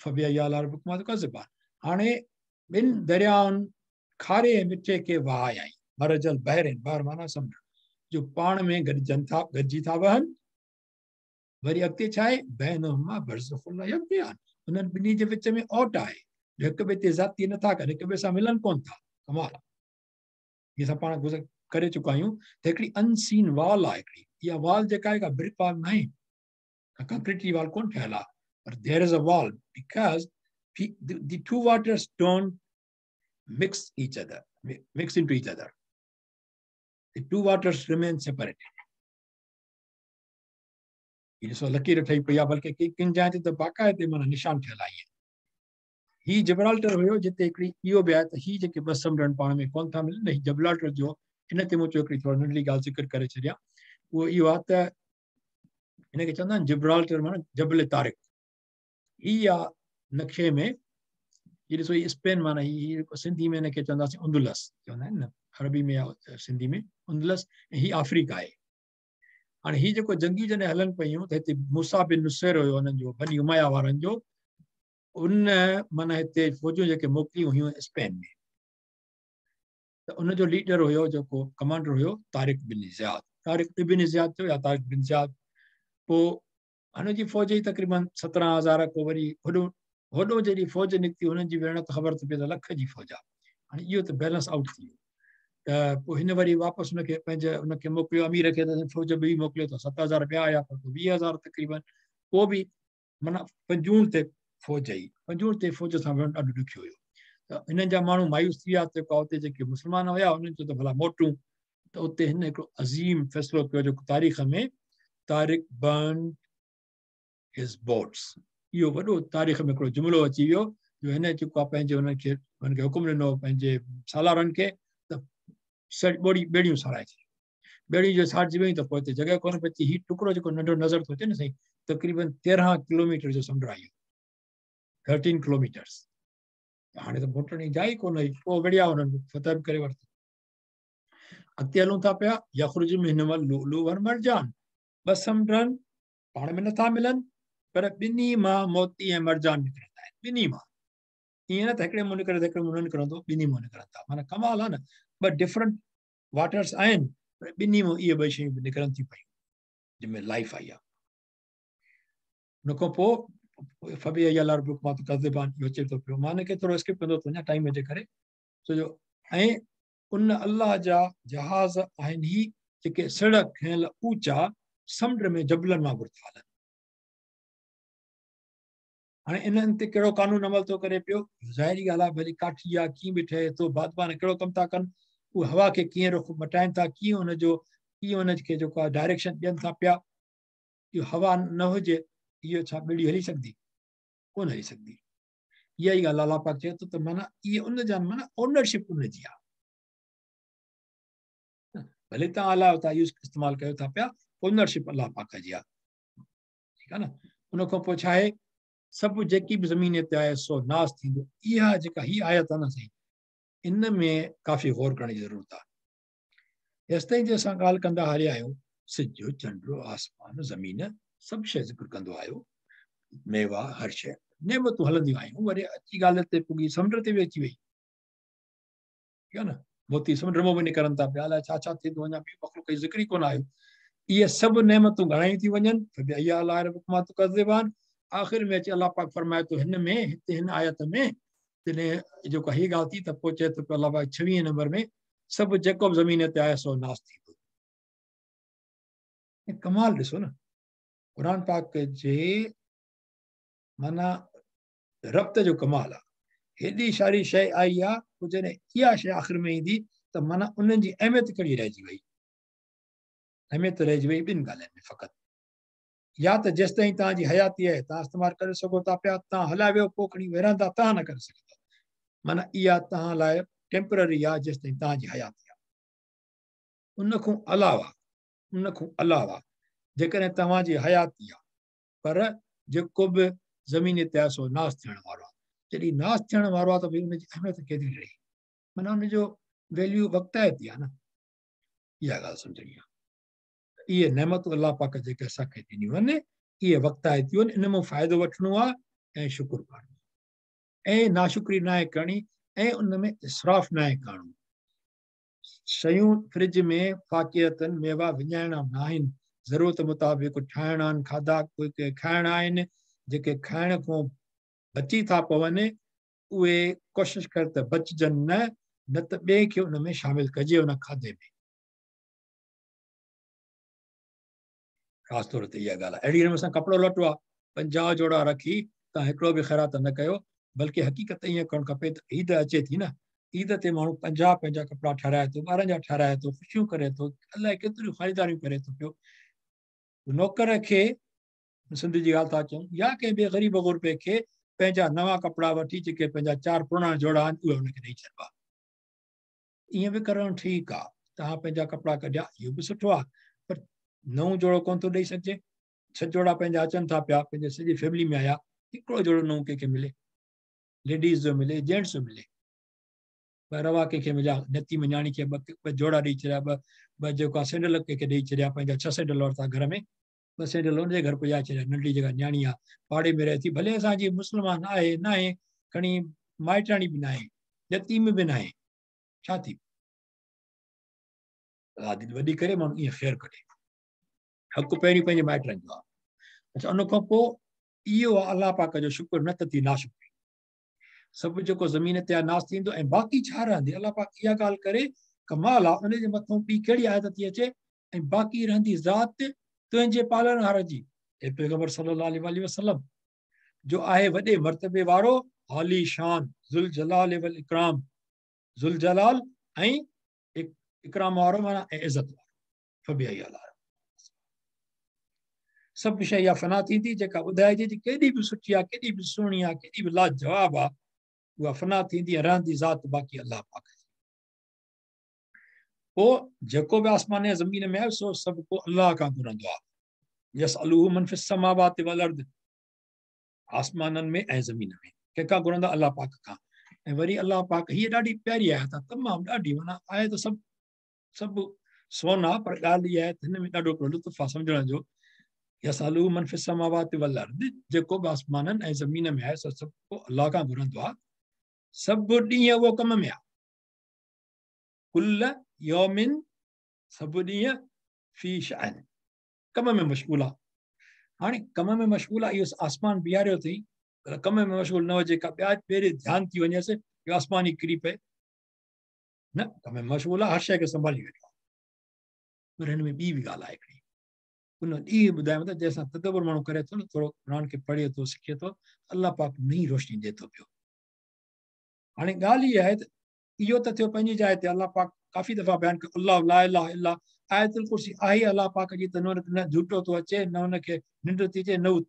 فبأي آلاء ربڪما تڪذبان. هاڻي ٻن دريائن کاري ۽ مٺي کي وهايائين، مرج البحرين، بحر معنيٰ سمنڊ، جو پاڻ ۾ گڏجن ٿا، گڏجي ٿا وهن. وري اڳتي ڇا آهي؟ بينهما برزخ لا يبغيان، انهن ٻنهي جي وچ ۾ اوٽ آهي، جو هڪ ٻئي تي زيادتي نٿا ڪن، هڪ ٻئي سان ملن ڪونه ٿا. ڪمال آهي. هي اسان پاڻ گذر ڪري چڪا آهيون ته هڪڙي انسين وال آهي، هڪڙي اها وال جيڪا آهي ڪا برڪ وال ناهي، ڪا ڪنڪريٽ جي وال ڪونه ٺهيل آهي، پر there is a wall because the two waters don't mix each other, mix into each other. The two waters remain separated. هي ڏسو لڪير ٺهي پئي آهي، بلڪه ڪن جاين تي ته باقاعدي معنيٰ نشان ٺهيل آهي. هي جبرالٽر هيو جتي هڪڙي اهو به آهي ته هي جيڪي ٻه سمنڊ آهن پاڻ ۾ ڪونه ٿا ملن، هي جبرالٽر جو ان تي مون چيو هڪڙي ٿوري ننڍڙي ڳالهه ذڪر ڪري ڇڏيان. اهو اهو آهي ته هن کي چوندا آهن جبرالٽر معنيٰ جبل طارق. هي آ نقشي ۾ هي ڏسو هي اسپين معنيٰ هي سنڌي ۾ هن کي چونداسين اندلس چوندا آهن نه، عربي ۾ يا سنڌي ۾ اندلس، ۽ هي آفريڪا آهي. هاڻي هي جيڪو جنگيون جڏهن هلن پيون ته هتي موسيٰ بن نصير هيو انهن جو بني اميه وارن جو، ان معنيٰ هتي فوجون جيڪي موڪليون هيون اسپين ۾ ته ان جو ليڊر هيو جيڪو ڪمانڊر هيو طارق بن زياد، طارق ابن زياد ٿيو يا طارق بن زياد. پوء هن جي فوج ئي تقريبن 17,000 ڪو وري هوڏو جيڏي فوج نڪتي هنن جي ويهڻ ته خبر ٿي پئي ته لک جي فوج آهي. هاڻي اهو ته بيلنس آئوٽ ٿي ويو. ته پوء هن وري واپس هن کي پنهنجي هن کي موڪليو امير کي ته فوج ٻي موڪليو ته 7,000 ٻيا آيا، پر پوء 20,000 تقريبن، پوء به معنيٰ پنجوڻ تي فوج هئي. پنجوڙ تي فوج سان وڙهڻ ڏاڍو ڏکيو هيو. ته هنن جا ماڻهو مايوس ٿي ويا ته اتي جيڪي مسلمان هيا انهن چيو ته ڀلا موٽون. ته اتي هن هڪڙو عظيم فيصلو ڪيو جيڪو تاريخ ۾ طارق برنڊ his boats اهو وڏو تاريخ ۾ هڪڙو جملو اچي ويو جو هن جيڪو آهي پنهنجي انهن کي انهن کي حڪم ڏنو پنهنجي سالارن کي ته ٻوڙي ٻيڙيون ساڙائي ڇڏيو. ٻيڙيون جو ساڙجي ويون ته پوء هتي جڳهه ڪونه بچي. هي ٽڪرو جيڪو ننڍو نظر ٿو اچي نه سائين تقريبن 13 ڪلوميٽر جو سمنڊ آهي اهو، 13 ڪلوميٽرس. هاڻي ته موٽڻ جي جاء ئي ڪونه هئي، پوء وڙهيا انهن فتح به ڪري ورتي. اڳتي هلون ٿا پيا، يخرج منهما اللؤلؤ والمرجان، ٻه سمنڊن پاڻ ۾ نٿا ملن پر ٻنهي مان موتي ۽ مرجان نڪرندا آهن. ٻنهي مان، ائين نه ته هڪڙي مان نڪري ته هڪڙي مان نه نڪرندو، ٻنهي مان نڪرن ٿا. معنيٰ ڪمال آهي نه، ٻه ڊفرنٽ واٽرس آهن پر ٻنهي مان اهي ٻه شيون به نڪرن ٿيون پيون جن ۾ لائف آئي آهي. ان کان پوء فبأي آلاء ربڪما تڪذبان اهو اچي ٿو پيو. مان هن کي ٿورو اسڪپ ڪندو ٿو وڃان ٽائيم جي ڪري، ڇو جو ۽ ان الله جا جهاز آهن هي جيڪي سڙهه کنيل اوچا سمنڊ ۾ جبلن وانگر ٿا هلن. هاڻي انهن تي ڪهڙو قانون عمل ٿو ڪري پيو؟ ظاهري ڳالهه آهي ڀلي ڪاٺي آ ڪيئن به ٺهي ٿو، بادبان ڪهڙو ڪم ٿا ڪن، اهي هوا کي ڪيئن رخ مٽائن ٿا، ڪيئن ان جو ڪيئن ان کي جيڪو آهي ڊائريڪشن ڏين ٿا پيا. اهو هوا نه هجي اهو ڇا ٻيڙي هلي سگهندي؟ ڪونه هلي سگهندي. اها ئي ڳالهه الله پاڪ چئي ٿو ته معنيٰ اهي ان جا معنيٰ اونرشپ ان جي آهي، ڀلي توهان هلايو ٿا يوز استعمال ڪيو ٿا پيا، اونرشپ الله پاڪ جي آهي. ٺيڪ آهي نه. ان کان پوء ڇا آهي، سڀ جيڪي به زمين تي آهي سو ناس ٿيندو. اها جيڪا هي آيت آهي نه سائين، ان ۾ ڪافي غور ڪرڻ جي ضرورت آهي. هيستائين جي اسان ڳالهه ڪندا هليا آهيون، سج، چنڊ، آسمان، زمين، سڀ شيء ذڪر ڪندو آيو، ميوا، هر شيء، نعمتون هلنديون آيون، وري اچي ڳالهه تي پڳي سمنڊ تي به اچي وئي. ٺيڪ آهي نه، موتي سمنڊ مان به نڪرن ٿا پيا، الائي ڇا ڇا ٿئي ٿو، اڃا ٻي مخلوق جو ذڪر ئي ڪونه آيو. اهي سڀ نعمتون ڳڻايون ٿيون وڃن، فبأي آلاء ربڪما تڪذبان. آخر ۾ اچي الله پاڪ فرمائي ٿو هن ۾ هتي هن آيت ۾ جڏهن جيڪو هي ڳالهه ٿي ته پوء چئي ٿو پيو الله پاڪ 26 نمبر ۾ سڀ جيڪو به زمين تي آهي سو ناس ٿيندو. ڪمال ڏسو نه قرآن پاڪ جي معنيٰ ربط جو ڪمال آهي. هيڏي ساري شيء آئي آهي، پوء جڏهن اها شيء آخر ۾ ايندي ته معنيٰ انهن جي اهميت ڪهڙي رهجي وئي؟ اهميت رهجي وئي ٻن ڳالهين ۾ فقط، يا ته جيستائين توهان جي حياتي آهي توهان استعمال ڪري سگهو ٿا پيا، توهان هليا ويو پوء کڻي ورهندا توهان نه ڪري سگهندا، معنيٰ اها توهان لاء ٽيمپرري آهي جيستائين توهان جي حياتي آهي. ان کان علاوه جيڪڏهن توهان جي حياتي آهي پر جيڪو به زمين تي آهي سو ناس ٿيڻ وارو آهي، جڏهن ناس ٿيڻ وارو آهي ته ڀئي ان جي اهميت ڪيتري رهي، معنيٰ ان جو ويليو وقتائتي آهي نه. اها ڳالهه سمجهڻي آهي. اهي نعمتون الله پاڪ جيڪي اسان کي ڏنيون آهن اهي وقتائتيون آهن، ان مان فائدو وٺڻو آهي ۽ شڪر ڪرڻو آهي ۽ ناشڪري ناهي ڪرڻي ۽ ان ۾ اسراف ناهي ڪرڻو. شيون فرج ۾ فاڪهتن ميوا وڃائڻا ناهن، ضرورت مطابق ٺاهڻا آهن، کاڌا ڪي کائڻا آهن، جيڪي کائڻ کان بچي ٿا پون اهي ڪوشش ڪر ته بچجن نه، نه ته ٻئي کي ان ۾ شامل ڪجي ان کاڌي ۾. خاص طور تي اها ڳالهه آهي. اهڙي نموني سان ڪپڙو لٽو آهي، 50 جوڙا رکي توهان هڪڙو به خيرات نه ڪيو، بلڪه حقيقت ائين ڪرڻ کپي ته عيد اچي ٿي نه، عيد تي ماڻهو 50 پنهنجا ڪپڙا ٺهرائي ٿو، ٻارن جا ٺهرائي ٿو، خوشيون ڪري ٿو، الائي ڪيتريون خريداريون ڪري ٿو پيو. نوڪر کي سنڌ جي ڳالهه ٿا چئون يا ڪنهن ٻئي غريب غربي کي پنهنجا نوان ڪپڙا وٺي جيڪي پنهنجا 4 پراڻا جوڙا آهن اهي هن کي ڏيئي ڇڏبا. ائين به ڪرڻ ٺيڪ آهي، توهان پنهنجا ڪپڙا ڪڍيا اهو به سٺو آهي، پر نئون جوڙو ڪونه ٿو ڏيئي سگهجي. 6 جوڙا پنهنجا اچن ٿا پيا، پنهنجي سڄي فيملي ۾ آيا، هڪڙو جوڙو نئون ڪنهن کي ملي، ليڊيز جو ملي، جينٽس جو ملي. ٻه روا ڪنهن کي مليا، نتي ۾ نياڻي کي ٻه جوڙا ڏيئي ڇڏيا، ٻه جيڪو آهي سينڊل ڪنهن کي ڏيئي ڇڏيا، پنهنجا 6 سينڊل ورتا گهر ۾ ٻه سينڊل ان جي گهر پڄائي ڇڏيا. ننڍي جيڪا نياڻي آهي پاڙي ۾ رهي ٿي، ڀلي اسان جي مسلمان آهي ناهي، کڻي مائٽاڻي به ناهي، يتيم به ناهي، ڇا ٿي دل وڏي ڪري ماڻهو ائين خير ڪڍي. حق پهرين پنهنجي مائٽن جو آهي. اڇا ان کان پوء اهو آهي الله پاڪ جو شڪر، نه ته ٿي ناشڪري. سڀ جيڪو زمين تي آهي ناس ٿيندو ۽ باقي ڇا رهندي؟ الله پاڪ اها ڳالهه ڪري ڪمال آهي، ان جي مٿان ٻي ڪهڙي آيت ٿي اچي؟ ۽ باقي رهندي ذات تنهنجي پالڻهار جي. اي پيغمبر صلي الله عليه وآله وسلم، जो आहे वॾे मर्तबे वारो, आली शान, ज़ुल जलाल वल इकराम, ज़ुल जलाल ऐं इकराम वारो माना ऐं इज़त वारो। फबिअय्यि आलाइ, सभु शइ इहा फना थींदी जेका ॿुधाइजे केॾी बि सुठी आहे, केॾी बि सुहिणी आहे, केॾी बि लाजवाब आहे, उहा फना थींदी ऐं रहंदी ज़ात बाक़ी अलाह पाक जी। पोइ जेको बि आसमान ऐं ज़मीन में आहे सो सभु को अलाह खां घुरंदो आहे। यसअलुहु मन फिस समावाति वल अर्द, आसमाननि में ऐं ज़मीन में कंहिंखां घुरंदा? अलाह पाक खां। ऐं वरी अलाह पाक, हीअ ॾाढी प्यारी आयत आहे, तमामु ॾाढी, माना आहे त सभु सभु सोन आहे, पर ॻाल्हि इहा आहे त हिन में ॾाढो हिकिड़ो लुत्फ़ आहे सम्झण जो। यसअलुहु मन फिस समावाति वल अर्द, जेको बि आसमाननि ऐं ज़मीन में आहे सो सभु को अलाह खां घुरंदो आहे। सभु ॾींहं उहो कम में आहे, कुल यौमिन, सभु ॾींहं, फी शअन, कम में मशगूल आहे। हाणे कम में मशगूल आहे, इहो आसमान बीहारियो अथई, पर कम में मशगूल न हुजे, का ॿिया ॿेरे ध्यानु थी वञेसि, इहो आसमान ई किरी पए, न, कम में मशगूल आहे, हर शइ खे संभाली वेठो आहे। पर हिन में ॿी बि ॻाल्हि आहे हिकिड़ी, उन ॾींहुं ॿुधायो त जंहिंसां तदबुर माण्हू करे थो न, थोरो क़ुर खे पढ़े थो, सिखे थो, अलाह पाक नई रोशनी ॾिए थो पियो। हाणे ॻाल्हि इहा आहे त इहो त थियो पंहिंजी जाइ ते, अलाह पाक काफ़ी दफ़ा बयानु कयो, अलाह ला इलाहा इल्ला, आयतुल कुर्सी आहे अलाह पाक जी, त न झूठो थो अचे, न हुनखे निंड थी अचे, न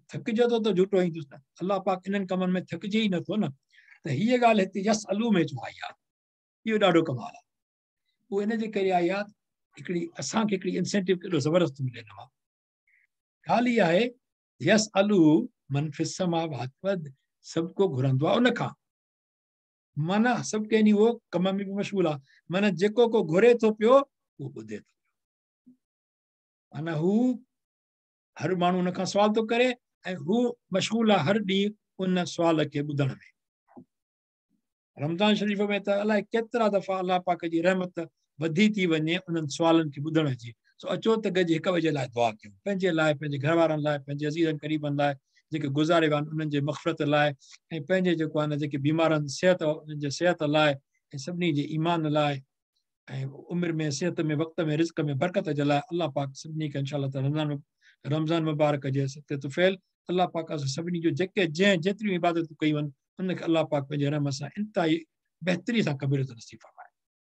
थकिजे थो त झूठो ईंदुसि न। अलाह पाक इन्हनि कमनि में थकिजे ई नथो न। त हीअ ॻाल्हि हिते यस अलू में जो आई आहे, इहो ॾाढो कमाल आहे। उहो इन जे करे आई आहे, हिकिड़ी असांखे हिकिड़ी इंसेंटिव केॾो ज़बरदस्त मिले हिन मां। ॻाल्हि इहा आहे, यस अलू मन फिस समावात, सभु को घुरंदो आहे उन खां, माना सभु कंहिं उहो कम में बि मशगूल आहे, माना जेको को घुरे थो पियो उहो ॿुधे थो पियो, माना हू हर माण्हू उन खां सुवाल थो करे ऐं हू मशगूल आहे हर ॾींहुं उन सुवाल खे ॿुधण में। रमज़ान शरीफ़ में त अलाए केतिरा दफ़ा अलाह पाक जी रहमत वधी थी वञे उन्हनि सुवालनि खे ॿुधण जी। सो अचो त गॾिजी हिक ॿिए जे लाइ दुआ कयूं, पंहिंजे लाइ, पंहिंजे घर वारनि लाइ, पंहिंजे अज़ीज़नि क़रीबनि लाइ, जेके गुज़ारे विया आहिनि उन्हनि जे मग़फ़िरत लाइ, ऐं पंहिंजे जेको आहे न जेके बीमार आहिनि सिहत, उन्हनि जे सिहत लाइ, ऐं सभिनी जे ईमान लाइ, ऐं उमिरि में, सिहत में, वक़्त में, रिज़्क में बरकत जे लाइ अलाह पाक सभिनी खे इंशा अल्लाह ताला रमज़ान मुबारक जे सदक़े तुफ़ैल अलाह पाक असां सभिनी जो जेके जंहिं जेतिरियूं इबादतूं कयूं आहिनि उनखे अलाह पाक पंहिंजे रहम सां इंतिहाई बहितरी सां क़बूलियत नसीब फरमाए,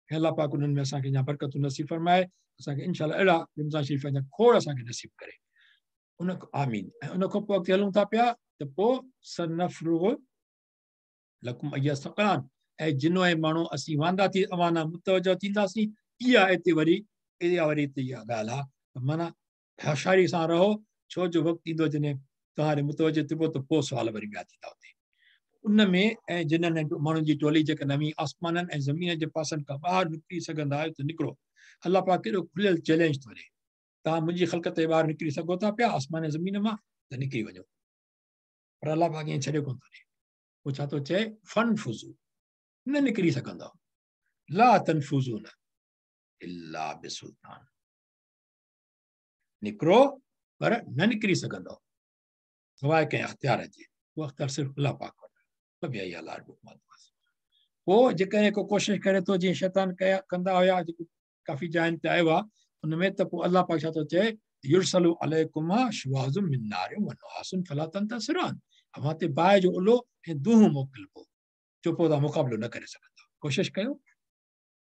ऐं अलाह पाक उन्हनि में असांखे अञा बरकतूं नसीब फरमाए, असांखे इंशा अल्लाह अहिड़ा रमज़ान शरीफ़ जा खोड़ असांखे नसीब करे उन, आमीन। ऐं उन खां पोइ अॻिते हलूं था पिया त पोइ सनफ़रुग़ लकुम अय्युहा सक़लान, ऐं जिनो ऐं माण्हू असीं वांदा थी अव्हां मुतवजो थींदासीं। इहा हिते वरी इहा वरी हिते इहा ॻाल्हि आहे त माना होशियारी सां रहो, छो जो वक़्तु ईंदो जॾहिं तव्हां ॾे मुतवजो थिबो त पोइ सुवाल वरी ॿिया थींदा हुते उन में। ऐं जिन्हनि माण्हुनि जी टोली जेकॾहिं अव्हीं आसमाननि ऐं ज़मीन जे पासनि खां ॿाहिरि निकिरी सघंदा आहियो त निकिरो। अलाह पाक केॾो खुलियल चैलेंज थो ॾिए, तव्हां मुंहिंजी ख़लक़त जे ॿाहिरि निकिरी सघो था पिया आसमान ऐं ज़मीन मां त निकिरी वञो, पर अलाह पाक ईअं छॾे कोन थो ॾिए। पोइ छा थो चए, फन फुज़ू, न निकिरी सघंदव, ला तनफुज़ून इल्ला बिसुल्तान, निकिरो पर न निकिरी सघंदव सवाइ कंहिं अख़्तियार जे, उहो अख़्तियार सिर्फ़ु अलाह पाक वटि आहे। पोइ जेकॾहिं को कोशिशि करे थो जीअं शैतान कया कंदा हुया, जेको काफ़ी जाइनि ते आयो आहे हुन में, त पोइ अलाह पाक छा थो चए, युरसलु अलैकुमा शुवाज़ुम मिन नारिन व नुहासुन फला तंतसिरान, अव्हां ते बाहि जो उलो ऐं दूह मोकिलिबो, जो पोइ तव्हां मुक़ाबिलो न करे सघंदा। कोशिशि कयो,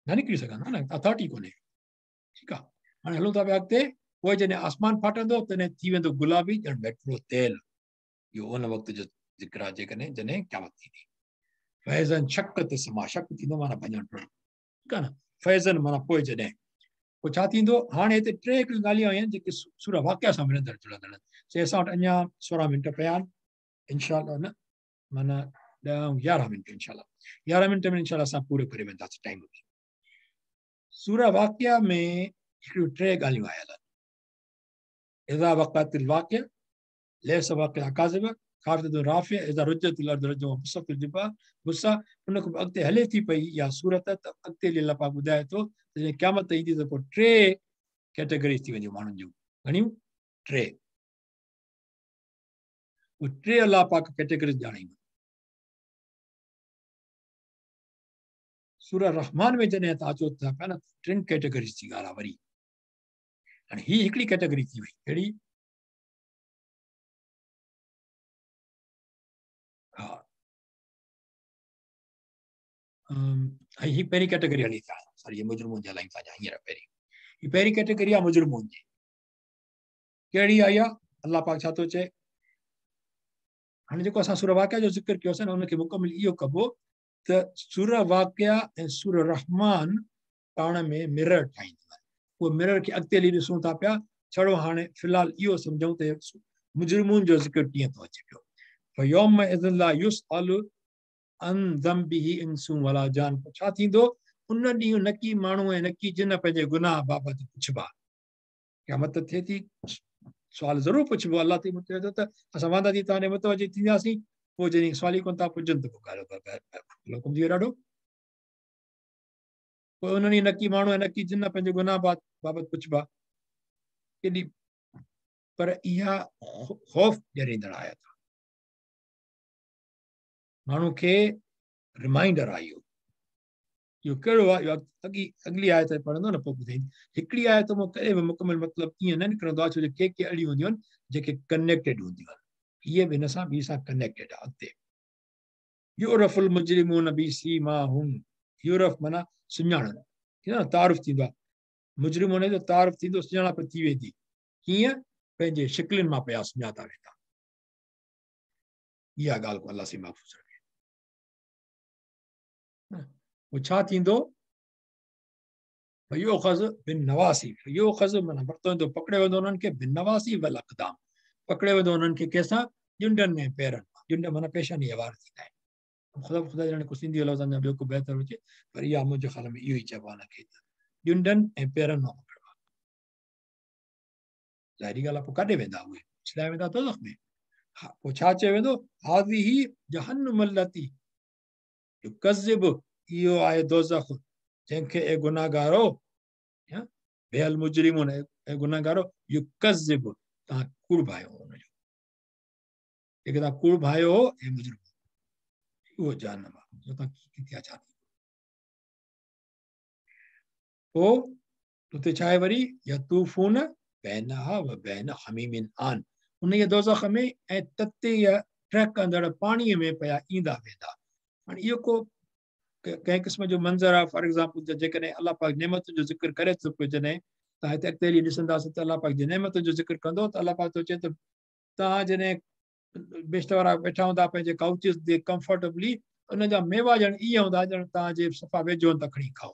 न निकिरी सघंदा न, अथॉरिटी कोन्हे। ठीकु आहे, हाणे हलूं था पिया अॻिते। पोइ जॾहिं आसमान फाटंदो तॾहिं थी वेंदो गुलाबी ॼण मेटरो तेल। इहो उन वक़्तु जो ज़िक्र आहे जेकॾहिं जॾहिं क़यामत थींदी। फैज़न शक ते समा, शक थींदो माना भञण टुटण, ठीकु आहे न। फैज़न माना पोइ जॾहिं, पोइ छा थींदो। हाणे हिते टे हिकिड़ियूं ॻाल्हियूं आयूं आहिनि जेके सूरा वाक़िया सां मिलंदड़ जुलंदड़ आहिनि। से असां वटि अञा 16 मिंट पिया आहिनि इंशा अल्लाह, न माना 10 11 मिंट इंशा अल्लाह, 11 मिंट में इंशा अल्लाह असां पूरो करे वेंदासीं टाइम बि। सूरा वाक़िया में हिकिड़ियूं टे ॻाल्हियूं आयल आहिनि। इज़ा वक़अतिल वाक़िया लैसा वाक़िआ काज़िबा खाफ़िज़तुन राफ़िया इज़ा रुज्जतिल अर्ज़ु रज्जन व बुस्सतिल जिबाल बुस्सा। उन खां अॻिते हले थी पई इहा सूरत, त अॻिते हली अलाह पाक ॿुधाए थो त जॾहिं क़यामत ईंदी त पोइ टे कैटेगरीज़ थी वञियूं माण्हुनि जूं। घणियूं? टे। उहे टे अलाह पाक कैटेगरीज़ ॼाणायूं। सूरह रहमान में जॾहिं तव्हां अचो था पिया न, टिनि कैटेगरीज़ जी ॻाल्हि आहे वरी। हाणे हीअ हिकिड़ी कैटेगरी थी वई, कहिड़ी? ऐं हीअ पहिरीं कैटेगरी हली था, सॉरी, मुजरिमुन जी हलायूं था हींअर। पहिरीं हीअ पहिरीं कैटेगरी आहे मुजरिमुन जी। कहिड़ी आहे इहा? अलाह पाक छा थो चए? हाणे जेको असां सूरह वाक़िया जो ज़िक्र कयोसीं न, उनखे मुकमिल इहो कबो त सूरह वाक़िया ऐं सूरह रहमान पाण में मिरर ठाहींदियूं आहिनि। उहो मिरर खे अॻिते हली ॾिसूं था पिया। छड़ो हाणे फ़िलहाल इहो सम्झूं त मुजरिमुन जो ज़िक्र कीअं थो अचे पियो। फयौम ला युसअलु अन ज़ंबिही इंसुन वला जान। पोइ छा थींदो? उन ॾींहुं न की माण्हू ऐं न की जिन पंहिंजे गुनाह बाबति पुछबा। क़यामत थिए थी, सुवाल ज़रूरु पुछबो। अलाह ते चए थो त असां वांदा थी तव्हां ॾे मुतवजु थींदासीं, पोइ जॾहिं सुवाल ई कोन था पुछनि त पोइ ॻाल्हि हुकुम थी वियो ॾाढो। पोइ उन ॾींहुं न की माण्हू ऐं न की जिन पंहिंजे गुनाह बाबति पुछबा। केॾी पर इहा ख़ौफ़ ॾियारींदड़ आयत आहे, माण्हू खे रिमाइंडर आहे इहो। इहो कहिड़ो आहे? इहो अॻिली आयत पढ़ंदो न पोइ ॿुधाईंदो। हिकिड़ी आयत मां कॾहिं बि मुकमिल मतिलबु ईअं न निकिरंदो आहे, छो जो के के अहिड़ियूं हूंदियूं आहिनि जेके कनेक्टेड हूंदियूं आहिनि। हीअ बि हिन सां ॿी सां कनेक्टेड आहे। अॻिते यूरफुल मुजरिमून बिसीमाहुम। यूरफ माना सुञाणण, ठीकु आहे न, तारुफ़ थींदो आहे। मुजरिमून जो तारुफ़ थींदो, सुञाणप थी वेंदी। कीअं? पंहिंजे शिकलुनि मां पिया सुञाता वेंदा। इहा ॻाल्हि को अलाह से महफ़ूज़ रखे। पोइ छा थींदो? फयुख़ज़ बिन नवासी। फयुख़ज़ माना वरितो वेंदो, पकड़े वेंदो उन्हनि खे, बिन नवासी वल अक़दाम। पकड़े वेंदो उन्हनि खे कंहिंसां? ॼुंडनि ऐं पेरनि मां। ॼुंड माना पेशानी वार थींदा आहिनि। ख़ुदा ख़ुदा ॼाणे को सिंधी लफ़्ज़ अञा ॿियो को बहितर हुजे, पर इहा मुंहिंजे ख़्याल में इहो ई चइबो आहे हुनखे त ॼुंडनि ऐं पेरनि मां पकड़बा। ज़ाहिरी ॻाल्हि आहे, पोइ काॾे वेंदा उहे? उछलाए वेंदा दोज़ख में। हा, पोइ छा चयो वेंदो? हाज़िही जहन्नुम अल्लती युकज़्ज़िब। इहो आहे दोज़ख जंहिंखे ए गुनाहगारो, बेअल मुजरिमुन, ए गुनाहगारो, युकज़्ज़िब, तव्हां कूड़ भायो हुनजो, जेके तव्हां कूड़ भायो हो, ए मुजरिम, उहो जहन्नम आहे जो तव्हां किथे छा थी। पोइ उते छा आहे वरी? यतूफून बैनहा व बैन हमीमिन आन। उन दोज़ख में ऐं तते या टहकंदड़ पाणीअ में पिया ईंदा वेंदा। हाणे इहो को कंहिं क़िस्म जो मंज़र आहे। फॉर एग्ज़ाम्पल, जेकॾहिं अलाह पाक नेमतुनि जो ज़िक्र करे थो पियो, जॾहिं तव्हां हिते अॻिते हली ॾिसंदासीं त अलाह पाक जे नेमतुनि जो ज़िक्र कंदो त अलाह पाक थो चए त तव्हां जॾहिं बेश्त वारा वेठा हूंदा पंहिंजे काउचिस ते कंफर्टेबली, उन जा मेवा ॼण ईअं हूंदा ॼण तव्हांजे सफ़ा वेझो आहिनि त खणी खाओ।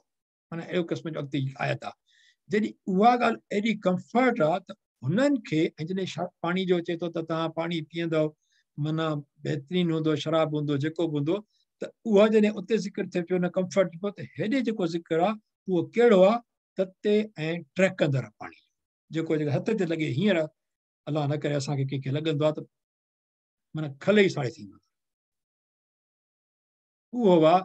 माना अहिड़ो क़िस्म जो अॻिते आयत आहे। जॾहिं उहा ॻाल्हि एॾी कंफर्ट आहे त हुननि खे, ऐं जॾहिं पाणी जो अचे थो त तव्हां पाणी पीअंदव, माना बहितरीनु हूंदो, शराब हूंदो, जेको बि हूंदो, त उहा जॾहिं उते ज़िक्र थिए पियो न कंफर्ट पियो, त हेॾे जेको ज़िक्र आहे उहो कहिड़ो आहे? तते ऐं टहकंदड़ पाणी, जेको जेको हथ ते लॻे। हींअर अलाह न करे असांखे कंहिंखे लॻंदो आहे त माना खल ई साड़े थींदो। उहो आहे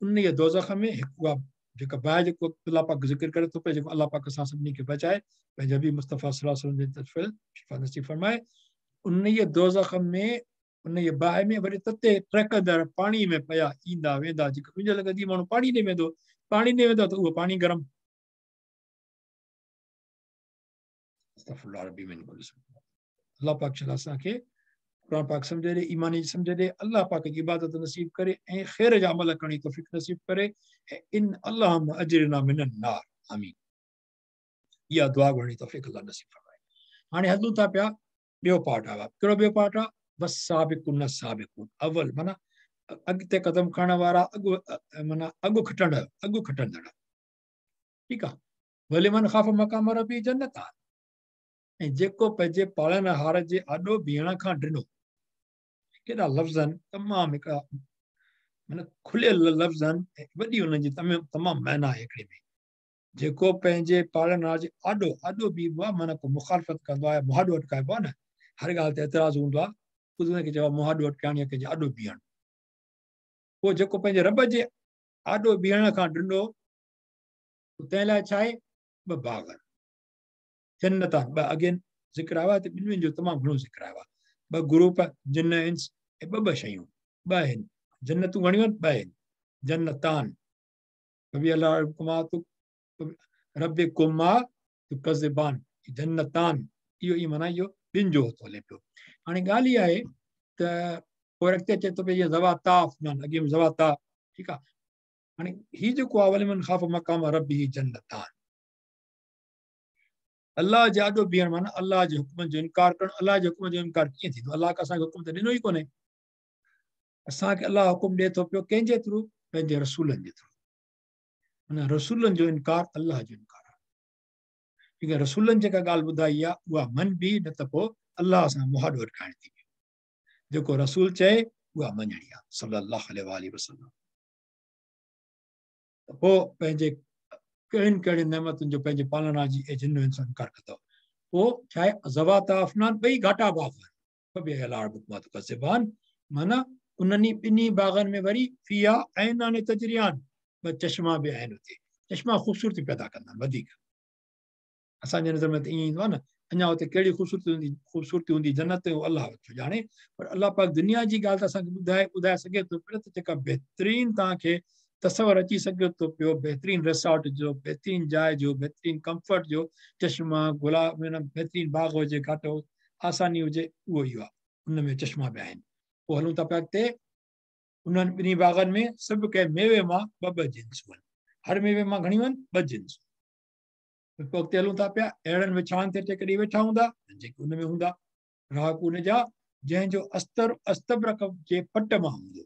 उन दोज़ख में हिकु उहा जेका बाहि जेको अलाह पाक ज़िक्र करे थो पियो, जेको अलाह पाक असां सभिनी खे बचाए, पंहिंजे हबीब मुस्तफ़ा सल्लल्लाहु अलैहि वसल्लम जी तरफ़ नसीब फरमाए। उन दोज़ख में, उन बाहि में वरी तते टहकंदड़ पाणी में पिया ईंदा वेंदा। जेका मुंहिंजे लॻंदी माण्हू पाणी ॾे वेंदो, पाणी ॾे वेंदो त उहो पाणी गरम। अलाह पाक असांखे क़ुरान पाक सम्झे ॾे, ईमानी सम्झ ॾे, अलाह पाक जी इबादत नसीब करे ऐं ख़ैर जा अमल करण जी तौफ़ीक़ नसीब करे। ऐं इन अलाह अजरना मिनन नार, आमीन। इहा दुआ घुरण जी तौफ़ीक़ अलाह नसीब फरमाए। हाणे हलूं था पिया, ॿियो पार्ट आहे। कहिड़ो ॿियो पार्ट आहे? बस साबिकुन साबिकुन। अवल माना अॻिते कदम खणण वारा, अॻु माना अॻु खटंदड़, अॻु खटंदड़, ठीकु आहे। वलिमन ख़ाफ़ मक़ाम रब्बी जन्नतान। ऐं जेको पंहिंजे पालणहार जे आॾो बीहण खां ॾिनो। केॾा लफ़्ज़ आहिनि, तमामु हिकिड़ा माना खुलियल लफ़्ज़ आहिनि ऐं वॾी हुननि जी तमामु माना आहे हिकिड़े में। जेको पंहिंजे पालणहार जे आॾो आॾो बीहबो आहे, माना को मुखालफ़त कंदो आहे, मुहाॾो अटकाइबो आहे न, हर ॻाल्हि ते एतिराज़ हूंदो आहे, उनखे चइबो आहे मुहाॾो अटकाइण या कंहिंजे आॾो बीहणु। पोइ जेको पंहिंजे रब जे आॾो बीहण खां ॾिनो, तंहिं लाइ छा आहे? ॿ बाग़ आहिनि, जन्नत आहिनि ॿ। अगेन ज़िक्र आयो आहे त ॿिन्हिनि जो तमामु घणो ज़िक्र आयो आहे। ॿ ग्रुप जिन इंस ऐं ॿ ॿ शयूं ॿ आहिनि। जन्नतूं घणियूं आहिनि? ॿ आहिनि, जन्नतान। कभी अलाह रब कुमा तुकज़िबान, जन्नतान। इहो ई माना इहो ॿिनि जो थो हले पियो। हाणे ॻाल्हि इहा आहे त पोइ अॻिते अचे थो पियो जीअं ज़वाता अफ़नान, अॻे ज़वाता, ठीकु आहे। हाणे हीउ जेको आहे ولمن खाफ मक़ाम रब्बिही जन्नतान, अल्लाह जे आॾो बीहणु माना अल्लाह जे हुकुमनि जो इनकार करणु। अल्लाह जे हुकुम जो इनकार कीअं थींदो? अल्लाह असांखे हुकुम त ॾिनो ई कोन्हे। असांखे अल्लाह हुकुम ॾिए थो पियो कंहिंजे थ्रू? पंहिंजे रसूलनि जे थ्रू। माना रसूलनि जो इनकार अल्लाह जो इनकार आहे। जेके रसूलनि जेका ॻाल्हि ॿुधाई आहे उहा मञबी, न त पोइ अल्लाह सां मुहाॾो अटकाइण थी पियो। जेको रसूल चए उहा मञणी आहे सल्लल्लाहु अलैहि वसल्लम। त पोइ पंहिंजे कहिड़ियुनि कहिड़ियुनि नेमतुनि जो पंहिंजे पालना जी ऐं जिन इंसान इनकार कंदो। पोइ छा आहे? ज़वाता अफ़नान, ॿई घाटा बाग़ आहिनि। माना उन्हनि ॿिन्ही बाग़नि में वरी फिया ऐनान तजरियान, ॿ चश्मा बि आहिनि हुते। चश्मा ख़ूबसूरती पैदा कंदा आहिनि वधीक। असांजे नज़र में त ईअं ईंदो आहे न, अञा हुते कहिड़ी ख़ूबसूरती हूंदी जन्नत, अल्लाह थो ॼाणे। पर अल्लाह पाक दुनिया जी ॻाल्हि त असांखे ॿुधाए ॿुधाए सघे थो पियो त जेका बहितरीन तव्हांखे तसवर अची सघे थो पियो, बहितरीन रिसॉर्ट जो, बहितरीन जाइ जो, बहितरीन कंफर्ट जो, चश्मा गुलाब बहितरीन बाग़ हुजे, घाटो आसानी हुजे, उहो इहो आहे। उन में चश्मा बि आहिनि। पोइ हलूं था पिया अॻिते। उन्हनि ॿिन्ही बाग़नि में सभु कंहिं मेवे मां ॿ ॿ जिन्सूं आहिनि। हर मेवे मां घणियूं आहिनि? ॿ जिन्सूं। पोइ अॻिते हलूं था पिया। अहिड़नि विछाणनि ते टेक ॾेई वेठा हूंदा जेके उन में हूंदा राहक उन जा, जंहिंजो अस्तर अस्तबरक जे पट मां हूंदो।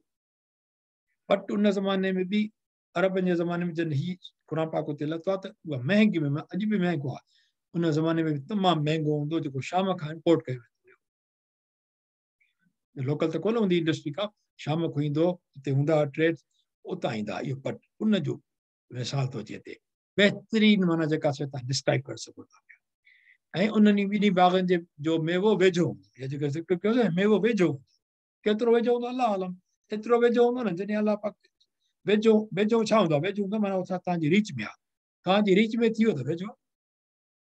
पट उन ज़माने में बि, अरबनि जे ज़माने में जॾहिं हीउ क़ुरान पाक हुते लथो आहे त उहा महंगी में, अॼु बि महंगो आहे, उन ज़माने में बि तमामु महंगो हूंदो, जेको शाम खां इम्पोर्ट कयो वेंदो हुयो। लोकल त कोन हूंदी इंडस्ट्री खां, शाम खां ईंदो, हुते हूंदा ट्रेड, उतां ईंदा इहो पट। उनजो मिसाल थो अचे हिते बहितरीन, माना जेका शइ तव्हां डिस्क्राइब करे सघो था पिया। ऐं उन्हनि ॿिन्ही बाग़नि जे जो मेवो वेझो हूंदो, जेको ज़िक्र कयो मेवो वेझो हूंदो, केतिरो वेझो हूंदो अल्लाह आलम, एतिरो वेझो हूंदो न जॾहिं अल्लाह पाक वेझो वेझो छा हूंदो आहे? वेझो हूंदो माना तव्हांजी रीच में आहे। तव्हांजी रीच में थी वियो त वेझो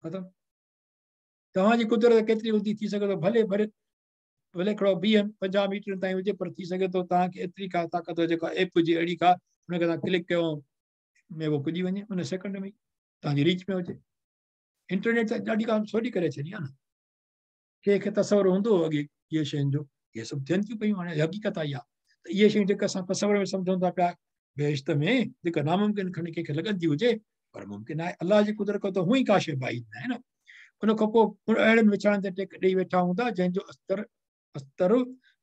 ख़तमु। तव्हांजी कुदरत केतिरी हूंदी, थी सघे थो भले भले भले हिकिड़ो 20-50 मीटर ताईं हुजे, पर थी सघे थो तव्हांखे एतिरी का ताक़त हुजे, जेका ऐप हुजे अहिड़ी का, हुनखे तव्हां क्लिक कयो मेवो पुॼी वञे उन सेकंड में, तव्हांजी रीच में हुजे। इंटरनेट त ॾाढी काम सवली करे छॾी आहे न। कंहिंखे तसवर हूंदो अॻे इहे शयुनि जो? इहे सभु थियनि थियूं पयूं हाणे, हक़ीक़त आहे इहा। त इहे शयूं जेके असां तसवर में सम्झूं था पिया बहिश्त में, जेका नामुमकिन खणी कंहिंखे लॻंदी हुजे, पर मुमकिन आहे। अल्लाह जी कुदरत खां त हूअं ई का शइ बाई न आहे न। उन खां पोइ अहिड़नि विछाणनि ते टेक ॾेई वेठा हूंदा जंहिंजो अस्तर अस्तर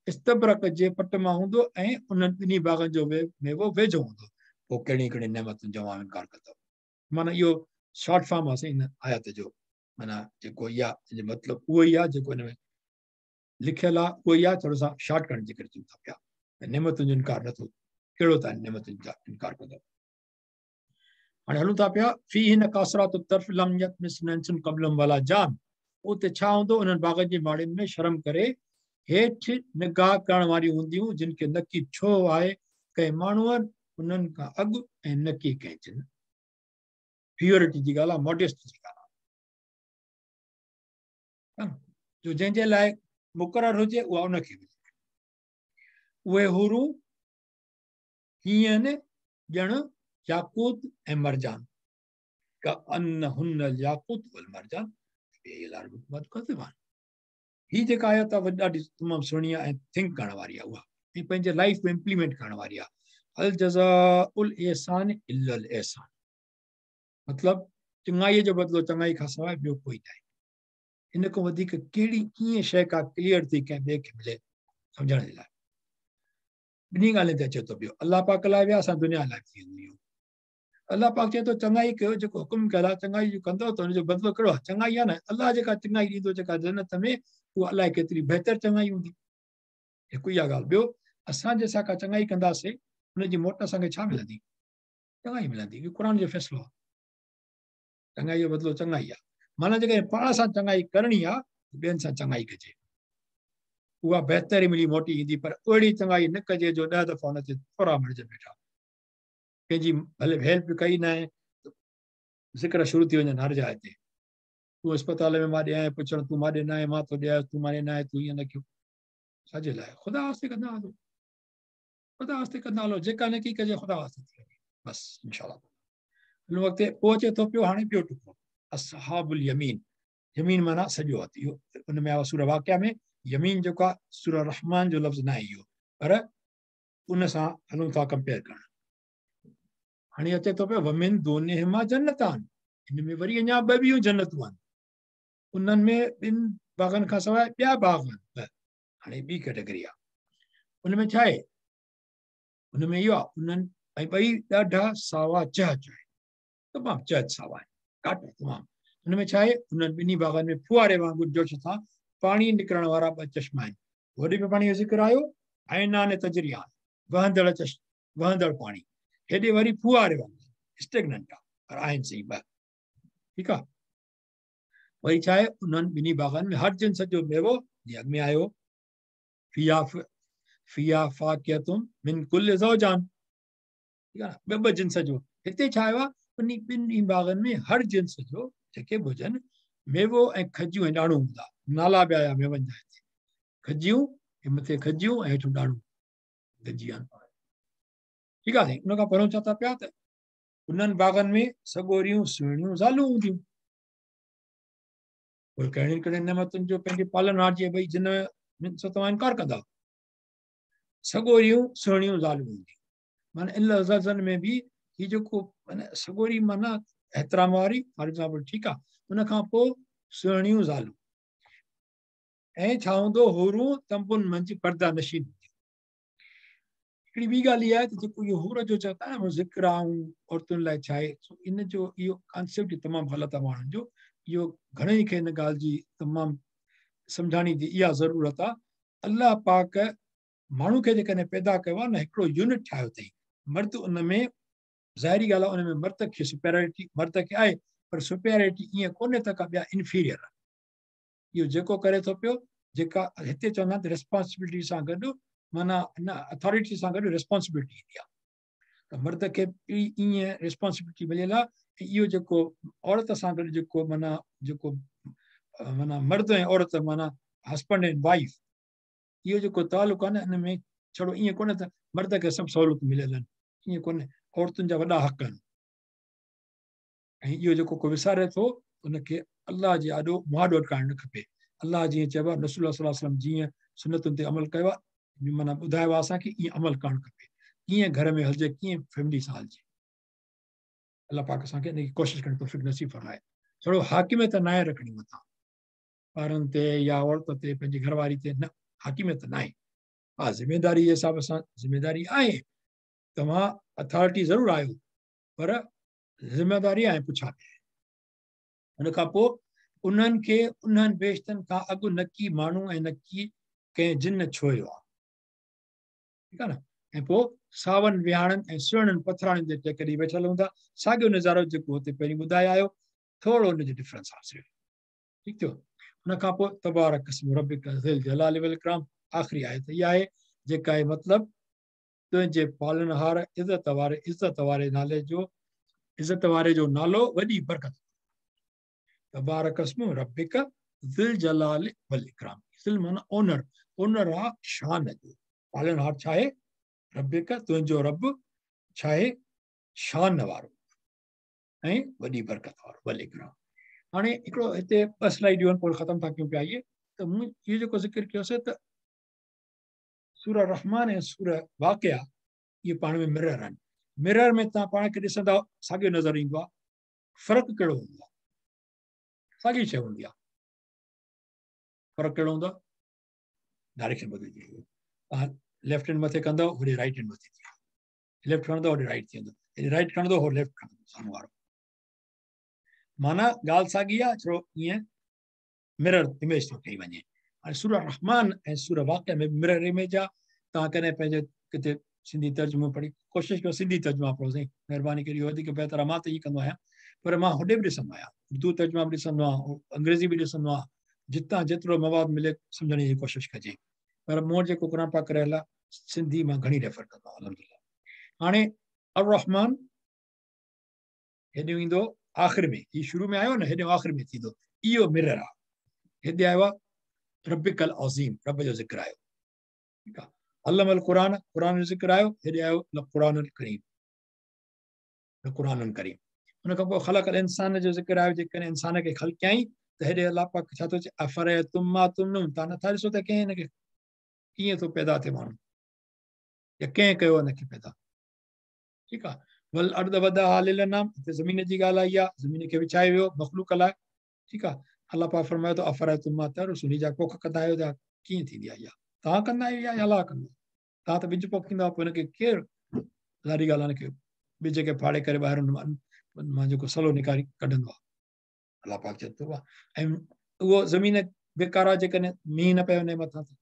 इस्तबरक जे पट मां हूंदो ऐं उन्हनि ॿिन्ही बाग़नि जो मेवो वेझो हूंदो। पोइ कहिड़ी कहिड़ी नेमतुनि जो इनकार कंदो। माना इहो शॉर्ट फॉर्म आहे हिन आयत जो, माना जेको इहा मतिलबु उहो ई आहे जेको हिन में लिखियलु आहे, उहो ई आहे। थोरो सां शॉर्ट करण जे करे चऊं था पिया। नेमतुनि जो इनकार नथो, कहिड़ो तव्हां नेमतुनि जा इनकार कंदो। हाणे हलूं था पिया। फ़ी हिन कासरात तरफ़ लम यतमिस इंसन क़ब्लहुम वला जान। उते छा हूंदो? उन्हनि बाग़नि जी माड़ियुनि में शर्म करे हेठि निगाह करण वारियूं हूंदियूं, जिन खे न की छो आहे कंहिं माण्हूअ उन्हनि खां अॻु ऐं न की कंहिं जिन। प्योरिटी जी ॻाल्हि आहे, मॉडेस्ट जी ॻाल्हि आहे, जो जंहिंजे लाइ मुक़ररु हुजे उहा उनखे मिले। उहे हुरूं कीअं आहिनि? ॼण याकूत ऐं मरजान। कअन्नहुन्न याकूत वल मरजान। हीअ जेका आयत आहे ॾाढी तमामु सुहिणी आहे ऐं थिंक करण वारी आहे उहा, ऐं पंहिंजे लाइफ में इम्प्लीमेंट करण वारी आहे। अल जज़ाउल एहसान इल्लल एहसान, मतिलबु चङाईअ जो बदिलो चङाई खां सवाइ ॿियो कोई न आहे। इन खां वधीक कहिड़ी कीअं शइ का क्लियर थी कंहिं ॿिए खे मिले सम्झण जे लाइ। ॿिन्ही ॻाल्हियुनि ते अचे थो पियो। अल्लाह पाक लाइ बि असां दुनिया लाइ थी वेंदी। अल्लाह पाक चए थो चङाई कयो, जेको हुकुम कयल आहे चङाई जो कंदो त हुनजो बदिलो कहिड़ो आहे? चङाई आहे न। अल्लाह जेका चङाई ॾींदो जेका जन्नत में, उहा अलाए केतिरी बहितर चङाई हूंदी। हिकु इहा ॻाल्हि। ॿियो असां जंहिंसां का चङाई कंदासीं हुनजी मोट असांखे छा मिलंदी? चङाई मिलंदी। इहो क़ुरान जो फ़ैसिलो आहे। चङाई जो बदिलो चङाई आहे। माना जेकॾहिं पाण सां चङाई करणी आहे त ॿियनि सां चङाई कजे, उहा बहितर मिली मोटी ईंदी। पर अहिड़ी चङाई न कजे जो 10 दफ़ा हुन ते थोरा मरिजनि वेठा, कंहिंजी भले हेल्प कई न आहे, ज़िक्र शुरू थी वञनि हर जाइ ते। तूं अस्पताल में मां ॾे आयो पुछणु, तूं मां ॾे न आयो, मां तो ॾे आयो, तूं मां ॾे न आयो, तूं ईअं न कयो। छाजे लाइ? ख़ुदा वास्ते कंदा हलो, ख़ुदा वास्ते कंदा हलो, जेका नेकी कजे ख़ुदा वास्ते थी वञे बसि इंशाअल्लाह। हुन वक़्तु पोइ अचे थो पियो हाणे ॿियो टुकड़ो, असहाबुल यमीन। यमीन माना सॼो हथु। इहो उन में आयो सूरह वाक़िया में। यमीन जेको आहे सूरह रहमान जो लफ़्ज़ न आहे इहो, पर उन सां हलूं था कंपेयर करणु। हाणे अचे थो पियो वमिन दूनिहिमा जन्नतान, हिन में वरी अञा ॿ ॿियूं जन्नतूं आहिनि, उन्हनि में ॿिनि बाग़नि खां सवाइ ॿिया बाग़ आहिनि ॿ। हाणे ॿी कैटेगरी आहे, उन में छा आहे? उन में इहो आहे, उन्हनि ऐं ॿई ॾाढा सावा चहच आहिनि, तमामु चहच सावा आहिनि, घाटा तमामु। उन में छा आहे? उन्हनि ॿिन्ही बाग़नि में फुआरे वांगुरु जोश सां पाणी निकिरण वारा ॿ चश्मा आहिनि। वॾे में पाणीअ जो ज़िक्र आयो, आइनान तजरियान, वहंदड़ चश वहंदड़ पाणी। हेॾे वरी फुआरे वांगुरु स्टेगनेंट आहे, पर आहिनि सही ॿ, ठीकु आहे। वरी छा आहे? उन्हनि ॿिन्ही बाग़नि में हर जिन्स जो मेवो, जीअं अॻु में आयो, फिया फिया फाकियतुम मिन कुल ज़ौजान, ठीकु आहे न, ॿ ॿ जिन्स जो। हिते छा आयो आहे? उन ॿिन्ही बाग़नि में हर जिन्स जो जेके बि हुजनि, मेवो ऐं खजूं ऐं ॾाणूं हूंदा। नाला बि आया मेवनि जा हिते, खजूं, मथे खजूं ऐं हेठि ॾाणूं गॾिजी विया आहिनि। ठीकु आहे साईं। उन खां पहिरियों छा था पिया त उन्हनि बाग़नि में सॻोरियूं सुहिणियूं ज़ालूं हूंदियूं। पोइ कहिड़ियुनि कहिड़ियुनि नेमतुनि जो पंहिंजे पालनहार जे भई जिन सां तव्हां इनकार कंदा, सॻोरियूं सुहिणियूं ज़ालूं हूंदियूं। माना इन लफ़्ज़नि में बि हीउ जेको माना सॻोरी माना एतिराम वारी, फॉर एग्ज़ाम्पल, ठीकु आहे। उन खां पोइ सुहिणियूं ज़ालूं ऐं छा हूंदो? हुरूं तंबुनि मंझि पर्दा नशीन हूंदियूं। हिकिड़ी ॿी ॻाल्हि इहा आहे त जेको इहो हुर जो चवनि था न ज़िक्र आहे औरतुनि लाइ छा आहे, इन जो इहो कॉन्सेप्ट तमामु ग़लति आहे माण्हुनि जो। इहो घणेई खे हिन ॻाल्हि जी तमामु सम्झाणी जी इहा ज़रूरत आहे। अलाह पाक माण्हू खे जेकॾहिं पैदा कयो आहे न, हिकिड़ो यूनिट ठाहियो अथई। मर्द उन में, ज़ाहिरी ॻाल्हि आहे, उन में मर्द खे सुपेरिटी मर्द खे आहे, पर सुपेरिटी ईअं कोन्हे त का ॿिया इन्फीरियर आहे। इहो जेको करे थो पियो, जेका हिते चवंदा आहिनि त रिस्पॉन्सिबिलिटी सां गॾु, माना न अथॉरिटी सां गॾु रिस्पॉन्सिबिलिटी ईंदी आहे। त मर्द खे बि ईअं रिस्पॉन्सिबिलिटी मिलियल आहे। ऐं इहो जेको औरत सां गॾु जेको माना जेको माना मर्द ऐं औरत माना हस्बैंड एंड वाइफ, इहो जेको तालुक आहे न, इन में छड़ो ईअं कोन्हे त मर्द खे सभु सहूलियतूं मिलियल आहिनि, ईअं कोन्हे, औरतुनि जा वॾा हक़ आहिनि। ऐं इहो जेको को विसारे थो उनखे अलाह जे आॾो मुआदो अटकाइणु न खपे। अलाह जीअं चयो आहे, रसूल सल्लल्लाहु अलैहि वसल्लम जीअं सुनतुनि ते अमल कयो आहे, माना ॿुधायो आहे असांखे, ईअं अमल करणु खपे, कीअं घर में हलिजे, कीअं फैमिली सां हलिजे। अलाह पाक असांखे इन जी कोशिशि करण तौफ़ीक़ नसीब फरमाए। छड़ो हाकिमियत न आहे रखणी मथां ॿारनि ते या औरत ते, पंहिंजी घरवारी ते, न, हाकिमियत न आहे। हा, ज़िमेदारी जे हिसाब सां ज़िमेदारी आहे, तव्हां अथॉरिटी ज़रूरु आहियो, पर ज़िमेदारी आहे पुछा बि आहे। हुन खां पोइ उन्हनि खे उन्हनि बेश्तनि खां अॻु न की माण्हू ऐं न की कंहिं जिन छोयो आहे, ठीकु आहे न। ऐं पोइ सावनि विहाणनि ऐं सुहिणनि पथराणनि ते टेक ॾेई वेठल हूंदा। साॻियो नज़ारो जेको हुते पहिरीं ॿुधाए आयो, थोरो हुनजो डिफरेंस आहे सिर्फ़ु, ठीकु थियो। हुन खां पोइ तबारक स्म रब्बिक ज़िल जलाल वल इकराम, आख़िरी आयत इहा आहे जेका आहे मतिलबु तुंहिंजे पालनहार इज़त वारे नाले जो, इज़त वारे जो नालो वॾी बरकत। तबारक स्म रब्बिक ज़िल जलाल वल इकराम, ज़िल माना ओनर, ओनर आहे शान जो, पालनहार छा आहे? रब्बिक, तुंहिंजो रब छा आहे? शान वारो ऐं वॾी बरकत वारो, वल इकराम। हाणे हिकिड़ो हिते ॿ स्लाइडियूं आहिनि, पोइ ख़तमु था कयूं पिया इहे। त मूं इहो जेको ज़िक्र कयोसीं त सूरह रहमान ऐं सूरह वाक़िया इहे पाण में मिरर आहिनि। मिरर में तव्हां पाण खे ॾिसंदा साॻियो नज़र ईंदो आहे, फ़र्क़ु कहिड़ो हूंदो आहे? साॻी शइ हूंदी आहे, फ़र्क़ु कहिड़ो हूंदो आहे? डायरेक्शन बदिलजी वई। तव्हां लेफ्ट हैंड मथे कंदव, होॾे राइट हैंड मथे थी वेंदो, लेफ्ट खणंदव होॾे राइट थी वेंदो, हेॾे राइट खणंदो हो लेफ्ट खणंदो साम्हूं वारो। माना ॻाल्हि साॻी आहे, छो ईअं मिरर इमेज थो ठही वञे। हाणे सूरह रहमान ऐं सूरह वाक़िया में मिरर इमेज आहे। तव्हां कॾहिं पंहिंजे किथे सिंधी तर्जुमो पढ़ी कोशिशि कयो सिंधी तर्जुमा पढ़ो साईं, महिरबानी करे, इहो वधीक बहितर आहे। मां त ईअं कंदो आहियां, पर मां होॾे बि ॾिसंदो आहियां, उर्दू तर्जुमा बि ॾिसंदो आहियां, अंग्रेज़ी बि ॾिसंदो आहियां, जितां जेतिरो मवाद मिले सम्झण जी कोशिशि कजे। पर मूं वटि जेको क़ुरान पाक रहियल आहे, सिंधी मां घणी रेफर कंदो आहियां अल्हम्दुलिल्लाह। हाणे अर रहमान हेॾो ईंदो आख़िर में, हीउ शुरू में आयो न, हेॾो आख़िर में थींदो, इहो मिरर आहे। हिते आयो आहे रबिकल अज़ीम, रब जो ज़िक्र आयो, ठीकु आहे। अल्लमल क़ुरान, क़ुरान जो ज़िक्र आयो, हेॾे आयो क़ुरान करीम, क़ुरान करीम। हुन खां पोइ ख़लक़ल इंसान जो ज़िक्र आयो, जेकॾहिं इंसान खे ख़लकियाई त हेॾे अलाह पाक छा थो चए, अफरअयतुम मा तुमनून, तव्हां नथा ॾिसो त कंहिं हिनखे कीअं थो पैदा थिए माण्हू, या कंहिं कयो हिनखे पैदा, ठीकु आहे। والارض وضعها للانام، هتي زمين جي ڳالهه آئي آهي، زمين کي وڇايو ويو مخلوق لاءِ، ٺيڪ آهي. الله پاڪ فرمايو ته افرأيتم ما تحرثون، هي جا پوک ڪندا آهيو ته ڪيئن ٿيندي آهي اها؟ توهان ڪندا آهيو يا الله ڪندو آهي؟ توهان ته ٻج پوکيندا آهيو، پوء هن کي ڪير ظاهري ڳالهه آهي هن کي ٻج کي ڦاڙي ڪري ٻاهر هن مان جيڪو سلو نڪاري ڪڍندو آهي. الله پاڪ چئي ٿو ۽ اهو زمين بيڪار آهي جيڪڏهن مينهن نه پئي ان جي مٿان ته.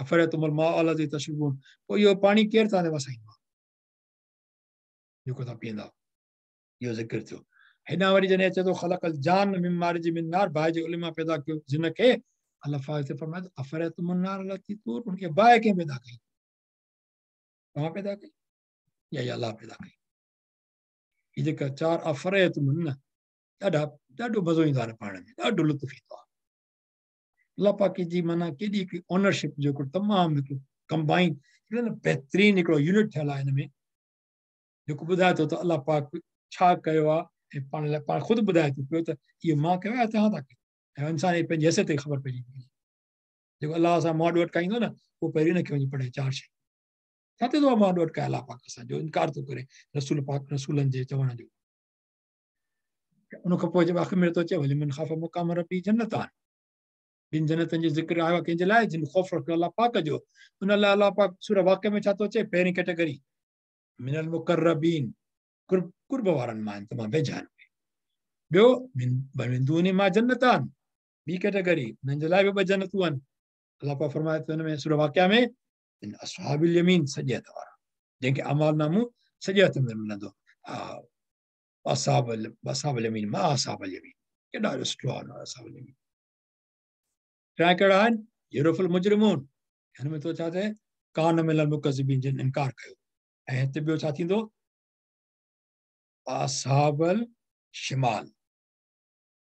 افرأيتم الماء الذي تشربون، پوء اهو پاڻي ڪير توهان تي وسائيندو آهي جيڪو توهان پيئندا آهيو؟ اهو ذڪر ٿيو. هيڏانهن وري جڏهن اچي ٿو خلق الجان من مارج من نار، باهه جي الي مان پيدا ڪيو جن کي، الله پاڪ ٿو فرمائي ته افرأيتم النار التي تور، ان کي باهه ڪنهن پيدا ڪئي؟ توهان پيدا ڪئي يا يا الله پيدا ڪئي؟ هي جيڪا چار افرأيتم نه، ڏاڍا ڏاڍو مزو ايندو آهي پڙهڻ ۾، ڏاڍو لطف ايندو آهي. الله پاڪ جي معنيٰ ڪيڏي هڪڙي اونرشپ جو هڪڙو تمام هڪڙو ڪمبائن هڪڙو نه بهترين هڪڙو يونٽ ٺهيل آهي هن ۾، جيڪو ٻڌائي ٿو ته الله پاڪ ڇا ڪيو آهي ۽ پاڻ لاء پاڻ خود ٻڌائي ٿو پيو ته اهو مان ڪيو آهي توهان ٿا ڪيو، ۽ انسان کي پنهنجي حيثيت جي خبر پئجي ويندي. جيڪو الله سان مهاڏو اٽڪائيندو نه، اهو پهرين هن کي وڃي پڙهي چار شيون. ڇا ٿيندو آهي مهاڏو اٽڪائي الله پاڪ سان جو انڪار ٿو ڪري رسول پاڪ رسولن جي چوڻ جو. ان کان پوء جب آخر ۾ ٿو اچي ولمن خاف مقام ربه جنتان، ٻن جنتن جو ذڪر آيو آهي ڪنهن جي لاء؟ جن خوف رکيو الله پاڪ جو. ان لاء الله پاڪ سوره واقعه ۾ ڇا ٿو اچي؟ پهرين ڪيٽيگري من المقربين، قرب قرب وارن مان آهن، تمام ويجها آهن. ٻيو من دون ما جنتان، ٻي ڪيٽيگري انهن جي لاء به ٻه جنتون آهن. الله پاڪ فرمائي ٿو ان ۾ سوره واقعه ۾ من اصحاب اليمين، سڄي هٿ وارا، جنهن کي اعمال نامو سڄي هٿ ۾ ملندو. اصحاب اصحاب اليمين ما اصحاب اليمين، ڪيڏا سٺو آهي اصحاب اليمين. ٽيان ڪهڙا آهن؟ يعرف المجرمون، هن ۾ ٿو ڇا ٿئي؟ ڪان من المڪذبين، جن انڪار ڪيو. ۽ هتي ٻيو ڇا ٿيندو؟ اصحاب الشمال،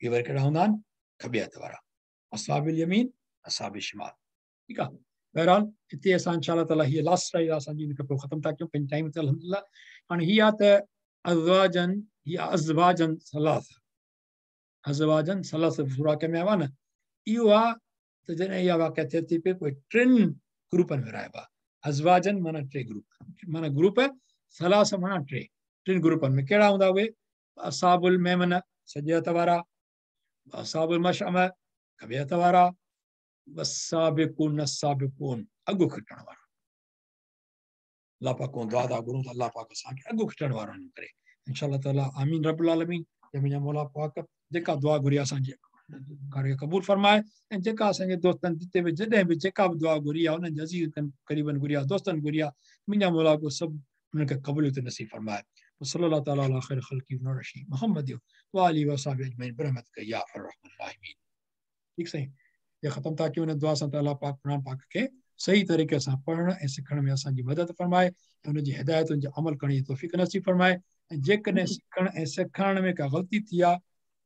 اهي وري ڪهڙا هوندا آهن؟ کٻي هٿ وارا. اصحاب اليمين اصحاب الشمال. ٺيڪ آهي، بهرحال هتي اسان انشاء الله تعالي هي لاسٽ سلائيڊ آهي اسان جي، ان کان پوء ختم ٿا ڪيون پنهنجي ٽائيم تي الحمدلله. هاڻي هي آهي ته ازواجن، هي ازواجن ثلاثه، ازواجن ثلاثه سورة ۾ آيو آهي نه، اهو آهي ته جڏهن اها واقعا ٿئي ٿي پئي پوء ٽن گروپن ۾ ورهائبا. ازواجن معنيٰ ٽي گروپ، معنيٰ گروپ، ثلاثه معنيٰ ٽي، ٽن گروپن ۾ ڪهڙا هوندا اهي؟ اصحاب الميمنه سڄي هٿ وارا، اصحاب المشأمه کٻي هٿ وارا، والسابقون السابقون اڳ کٽڻ وارا. الله پاڪ کان دعا ٿا گهرون ته الله پاڪ اسان کي اڳ کٽڻ وارا نه ڪري انشاء الله تعالي، آمين رب العالمين. منهنجا مولا پاڪ جيڪا دعا گهري اسان جي گهر کي قبول فرمائي، ۽ جيڪا اسان جي دوستن جتي به جڏهن به جيڪا به دعا گهري آهي، انهن جي عزيز قريبن گهري آهي، دوستن گهري آهي، منهنجا مولا کو سڀ انهن کي قبوليت نصيب فرمائي. وصلي الله تعالي على خير خلقه ونور محمد وآله وصحبه اجمعين برحمتك يا ارحم الراحمين. ٺيڪ سائين، هي ختم ٿا ڪيون ان دعا سان ته الله پاڪ قرآن پاڪ کي صحيح طريقي سان پڙهڻ ۽ سکڻ ۾ اسان جي مدد فرمائي ۽ ان جي هدايتن جي عمل ڪرڻ جي توفيق نصيب فرمائي، ۽ جيڪڏهن سکڻ ۽ سيکارڻ ۾ ڪا غلطي ٿي آ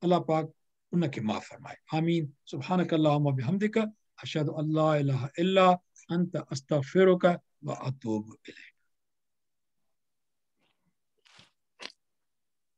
الله پاڪ ان کي معاف فرمائي، آمين. سبحانك اللهم وبحمدك اشهد ان لا اله الا انت استغفرك واتوب اليك.